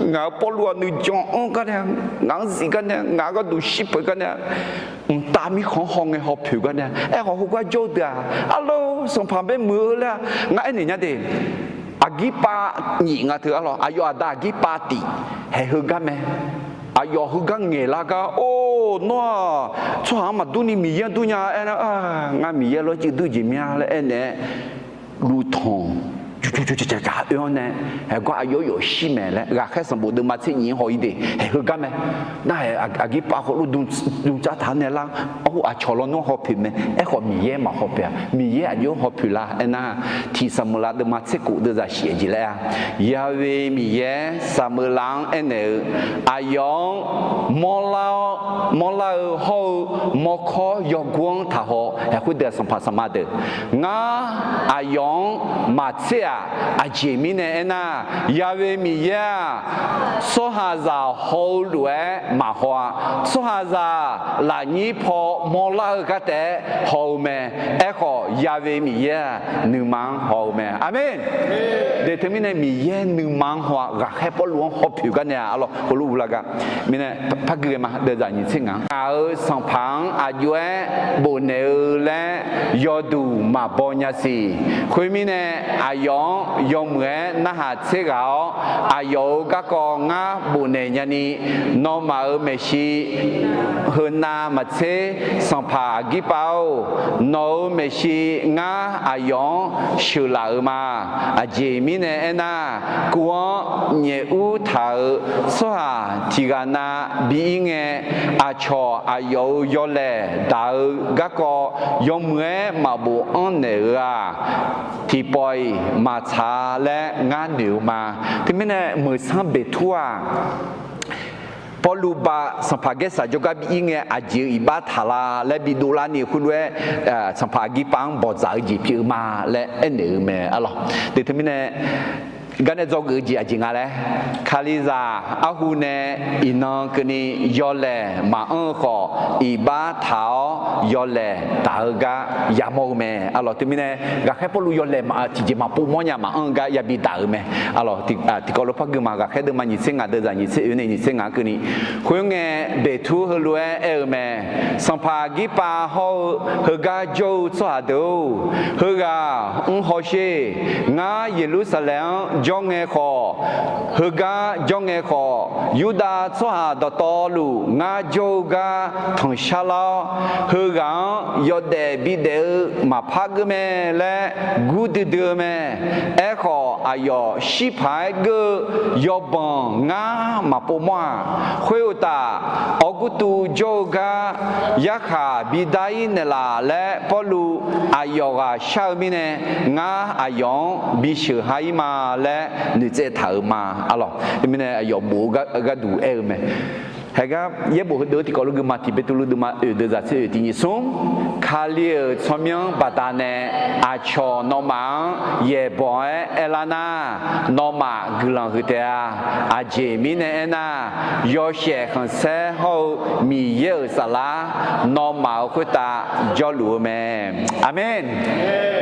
Ngaq-euq Pawrluv-aq nuijan-anr gar nae, ngaq-anr zif gar nae, ngaq-euq gharduq shir peuq gar nae, mqtav mirkhanq-anr haw ngae haw poeq gar nae, aerkhawf heugar jawr-eu deuq-aq, arlawq sanqpaq bae muiq-eu laer-a. Ngar aernaeq nya de. Aqgirpav nyif nga teu arlawq, aqyawf aqda Aqgirpav tiq, haeq heugar mae. Aqyawf heugar ngaeqlar gar, or, nawr-aq tsawrhaq-anr maqdur ni Miqyaer-anr dur nya aernar, ngar Miqyaer lawr civ dur jeq mya laer aernaeq-aer, luvtanq cuf cuf cuf cuf cuf oe-awr nae, haeq gar aqyawf yawf shir mae laer ghaqkhaer sanqbof deuvma tser nyif-anr haw-ir de. Haeq heugar mae. Nar-aer Aqgirpav khawf luf dm car taq nae lar, or, aqcawq lawnmr haw poeq mae. Aerkhawf Miqyaer maqhaw poeq-a. Miqyaer aqjox-anr haw poeq lar aernar, tiq Saqmeuqlav deuvma tser kof deuvzaq shif-aer jeq laer-a, Ya'we Miqyaer Saqmeuqlav-anr aernaeq-eu, aqyawf-anr mawrlar-awr, mawrlar-eu hawr-eu mawrkawr yawgur-anr taqhaw. Haeq khoerdeuq-aq sanqpaq sanqma deuq, ngar aqyawf-anr maqtser-aq, aqjeq mirnae aernar, Ya'we Miqyaer-aq, tsawrhaqzaq haw-eu lof-aer maqhaw-a. Tsawrhaqzaq lafnyir paw mawrlar-eu gar taef-aer haw-eu mae. Aerkhawf Ya'we Miqyaer-aq, nuima-anr haw-eu mae. Aqmeq. De teumirnae Miqyaer nuima-anr haw-a, ghaqkhaer Pawrluv-anr haw poeq gar nae-aq arlawq, heulof uvlar gar. Mirnae par gui ghae ma, deuvzaq nyiq tser ngaq-anr, ngaq-euq sanqpaq-anr aqjox-aer bofnaeq-eu laer yawduq maqbaw nya siq. Khoermirnae, aqyawf aqyawf-anr yawmuiq-aer narhaq tser ghaq-awr, aqyawf-euq garkawv ngar bofnaeq nyani, nawmaf-euq maeqshi heunav maqtser Sanqpaq Aqgirpav-or, nawq-euq maeqshi ngar aqyawf-anr sheuqlaf-euq ma. Aqjeq mirnae aernar, kuv-anr nyaef ur taq-euq tsawrhaq tiq ghaq na bi ir ngae, aqcawq aqyawf-euq yawlaeq daq-eu garkawv yawmuiq-aer maqbof anr naeq-euq-aq, tiqpawf-iq maqtsaq laer ngar noeq-eu ma. Teumirnae Meuqsanr Beqtur-aq, Pawrluv ba Sanqpaq Gaersaq jawrgar bi ir ngae, aqjeq-euq iqbax taq la laer bi dovlar ni khoerlof-aer, Sanqpaq Aqgirpav-anr bawqdzaq-eu jeq pyeuf-eu ma laer aernaeq-eu mae arlawq. Teumirnae garnae dzawgeuf-eu jeq aqjeq nga laer, Kalizaq arhu nae iqnan keuvni yawlaeq maqanr-eu khawf, iqbax taq-awr yawlaeq daq-eu gar yamawr-eu mae arlawq. Teumirnae ghaqkhaer Pawrluv yawlaeq tiqjeq maqpov mawrnya maqanr-eu gar yabi daq-euq mae arlawq. Tiqkawv lof par gui ma, ghaqkhaer deuvma nyiq tser ngaq deuvzaq nyiq tser oeq nae nyiq tser ngaq-anr keuvni. Khoerngae, Beqtur heulof-aer aer-eu mae. Sanqpaq Aqgirpav hawr-eu heugar jawr-eu tsawrhaq deuq-or, heughaq mr hawsher. Ngar Yeqlursaqlaeq-anr jawr ngae khawf, heugar jawr ngae khawf, Yurdav tsawrhaq dawqtawvluf ngar jawr-eu gar tanqshar lar-awr, heughaq-anr yawdaef bidaef-eu maqpar geur mae laer gurdui dui-eu mae. Aerkhawf, aqyawf shir paq-aer geur-eu yawbanq ngar maqpov mawr-aq, khoeruqtaf, Awrgurtuv jawr-eu gar yarkhaq bidar-ir naeqlaf laer Pawrluv aqyawf ghaq shar-eu mirnae, ngar aqyawf-anr bisheuq ha-ir ma laer noeqtsaev taq-euq ma arlawq. Teumirnae aqyawf bof-eu gharduq aer-eu mae. Haegar yaerbof heudeuq-eu tiqkawv lof gui ma, Tiq Beqtuvluv deuvma oeq deuvzaq tser oeq tiq nyiq smr. Kali-euq tsawrmyanr baqdanae aqcawq nawmaf-anr yaeqbawq-aer aerlar nar, nawmaf guiqlanq huiq taef-a. Aqjeq mirnae aernar, yawshaef khanqsaer hawr-eu Miqyaer-euq saflar nawmaf-euq khoertav jawrluf-eu mae. Aqmeq.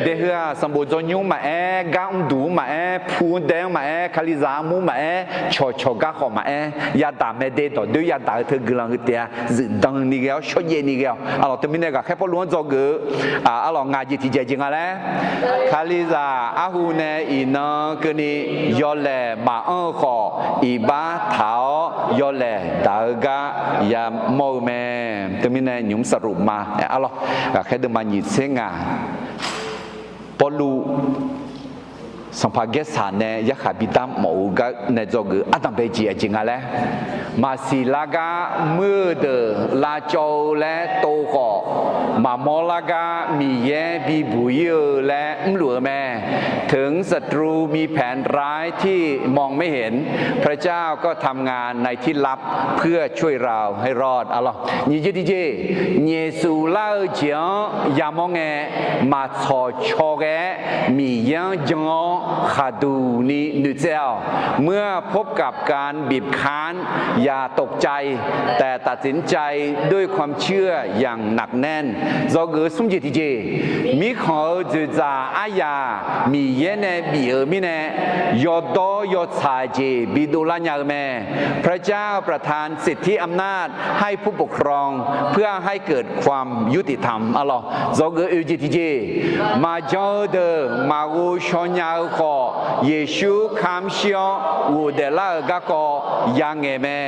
Daefheu-aq, sanqbof dzawnymr maqaer, gar mrduq-anr maqaer, pu-anr dae-anr maqaer, Kalizaq armur maqaer, cawqcawq garkhawf maqaer, yadaq mae de dawqdoer yadaq-eu teu guiqlanq huiq taef-a. Zuifdan ni ghae-awr shawrjaev ni ghae-awq arlawq. Teumirnae ghaqkhaer Pawrluv-anr dzawgeuf-eu arlawq, ngaq jeq tiqjeq jeq nga laer, Kalizaq arhu nae iqnan keuvni yawlaeq maqanr-eu khawf, iqbax taq-awr yawlaeq daq-eu gar yamawr-eu mae. Teumirnae nymq mr saqluf ma arlawq. Ghaqkhaer deuvma nyiq tser ngaq, Pawrluv Sanqpaq Gaersaq nae yarkhaq bidar mawf-eu gar nae dzawgeuf-eu ardanqbae jeq aqjeq nga laer, maqsiq lar gar muir-eu deuq lavcawv-eu laer tov khawf, maqmawr lar gar Miqyaer bibuq-ir-eu laer mrluf-eu mae. ถึงศัตรูมีแผนร้ายที่มองไม่เห็น พระเจ้าก็ทำงานในที่ลับเพื่อช่วยเราให้รอด arlawq. Nyiq jeq tiqjeq, nyaef suf lar-eu jeq-anr yamawr ngae, maqtsawq caw ghae-aer Miqyaer-anr jan-awr khaqduq ni noeqtsaev-awq. เมื่อพบกับการบีบคั้น อย่าตกใจ แต่ตัดสินใจด้วยความเชื่ออย่างหนักแน่น Dzawgeuf-eu smr jeq tiqjeq, mirkhanq-euq dzoeqdzaq aryaq Miqyaer nae bif-euq mirnae, yawdawr yawtsaq jeq bidov lar nya-eu mae. พระเจ้าประทานสิทธิอำนาจให้ผู้ปกครอง เพื่อให้เกิดความยุติธรรม arlawq. Dzawgeuf oe jeq tiqjeq, maqjan-eu deuq maqghov shaw nya-eu khawf, Yeqsur kamq shir-awr ghofdaef lar-euq garkawv yangaeq mae.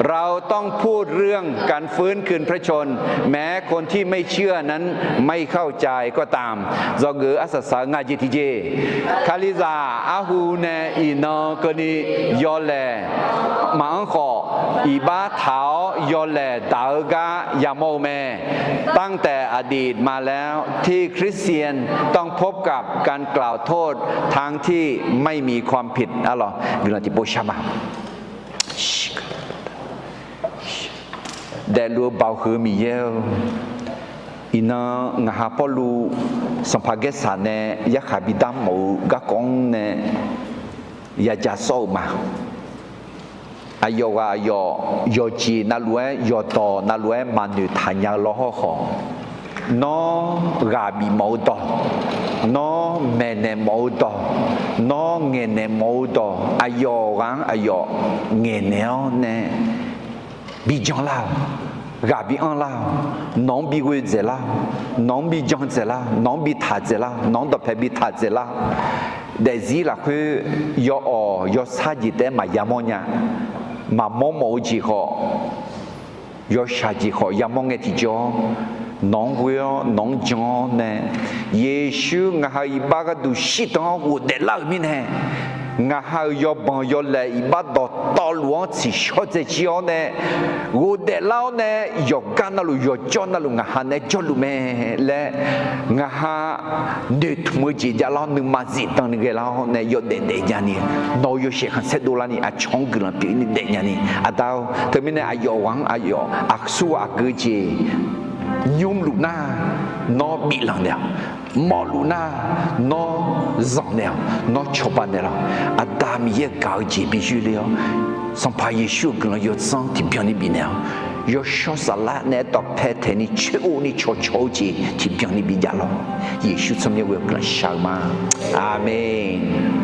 เราต้องพูดเรื่องการฟื้นคืนพระชนม์ แม้คนที่ไม่เชื่อนั้นไม่เข้าใจก็ตาม Dzawgeuf arsaq saq-eu ngaq jeq tiqjeq, Kalizaq arhu nae iqnan keuvni yawlaeq maqanr khawf, iqbax taq-awr yawlaeq daq-eu gar yamawr-eu mae. ตั้งแต่อดีตมาแล้วที่คริสเตียนต้องพบกับการกล่าวโทษทั้งที่ไม่มีความผิด arlawq. Guiqlanq tiqpov shar ma. Daefluf-eu Baoq huiq-eu Miqyaer-eu, iqnan ngaq ha Pawrluv Sanqpaq Gaersaq nae yarkhaq bidar mawf-eu garkawv-anr nae yaja sawr-euq ma. Aqyawf ghaq aqyawf yawqjeq navluf-aer yawqdawq navluf-aer maqnoeq taq nya-eu lawr hawrkhawf, nawr ghaq bif mawf-eu dawq, nawr maeqnaeq mawf-eu dawq, nawr ngaeqnaeq mawf-eu dawq, aqyawf ghaq-anr aqyawf ngaeqnaeq-awr nae bijan lar-awq. Ghaq bi anr lar-awq. Nawq-anr bi ghoe dzaeq lar-awq. Nawq-anr bi jan dzaeq lar-awq. Nawq-anr bi taq dzaeq lar-awq. Nawq-anr dawqpae bi taq dzaeq lar-awq. daefzir lafkhoer yawawq yawsar jeq taef-aer maqya mawr nya. Maqmawr mawf-eu jeq khawf, yawshaq jeq khawf yamawr ngae tiqjawr, nawq-anr ghoe-awr nawq-anr jan-awr nae, Yeqsur ngaq ha-euq iqbax gharduq shirdan-awr ghofdaef lar-euq mirnae, ngaq ha-euq yawbanq yawlaeq iqbax dawqtawvluf-anr tsiqshawr dzaejir-awr nae, ghofdaef lar-awr nae, yawqgar navluf yawqjawr navluf ngaq ha naeq-aer jawrluf mae laer, ngaq ha noeqtmq-eu jeq javlar-awr nuima zifdan ni ghaelar-awr nae yawdaef daef nyani, nawq-euq yawshaef khanqsaer dovlarni aqcawq-anr guiqlanq pyeuf-ir ni daef nyani, Aqda-or, teumirnae aqyawf ghaq-anr aqyawf aqsur aqgeu jeq nymrluf nar, nawr biflanq naeq-awq. Mawfluf nar, nawr zanq naeq-awq. Nawr cawba naeqlaf. Aqda Miqyaer gaq-eu jeq bi yoerle-awr, Sanqpaq Yeqsur-euq guiqlanq yawdzanr tiqbyan ni bifnaeq-awr, yawshawr saflar naeq-aer dawqpae taeqni coer-o ni cawqcawq-eu jeq tiqbyan ni bijav lawr. Yeqsur tsawrmyanr ghoe-eu guiqlanq shar-eu ma. Aqmeq.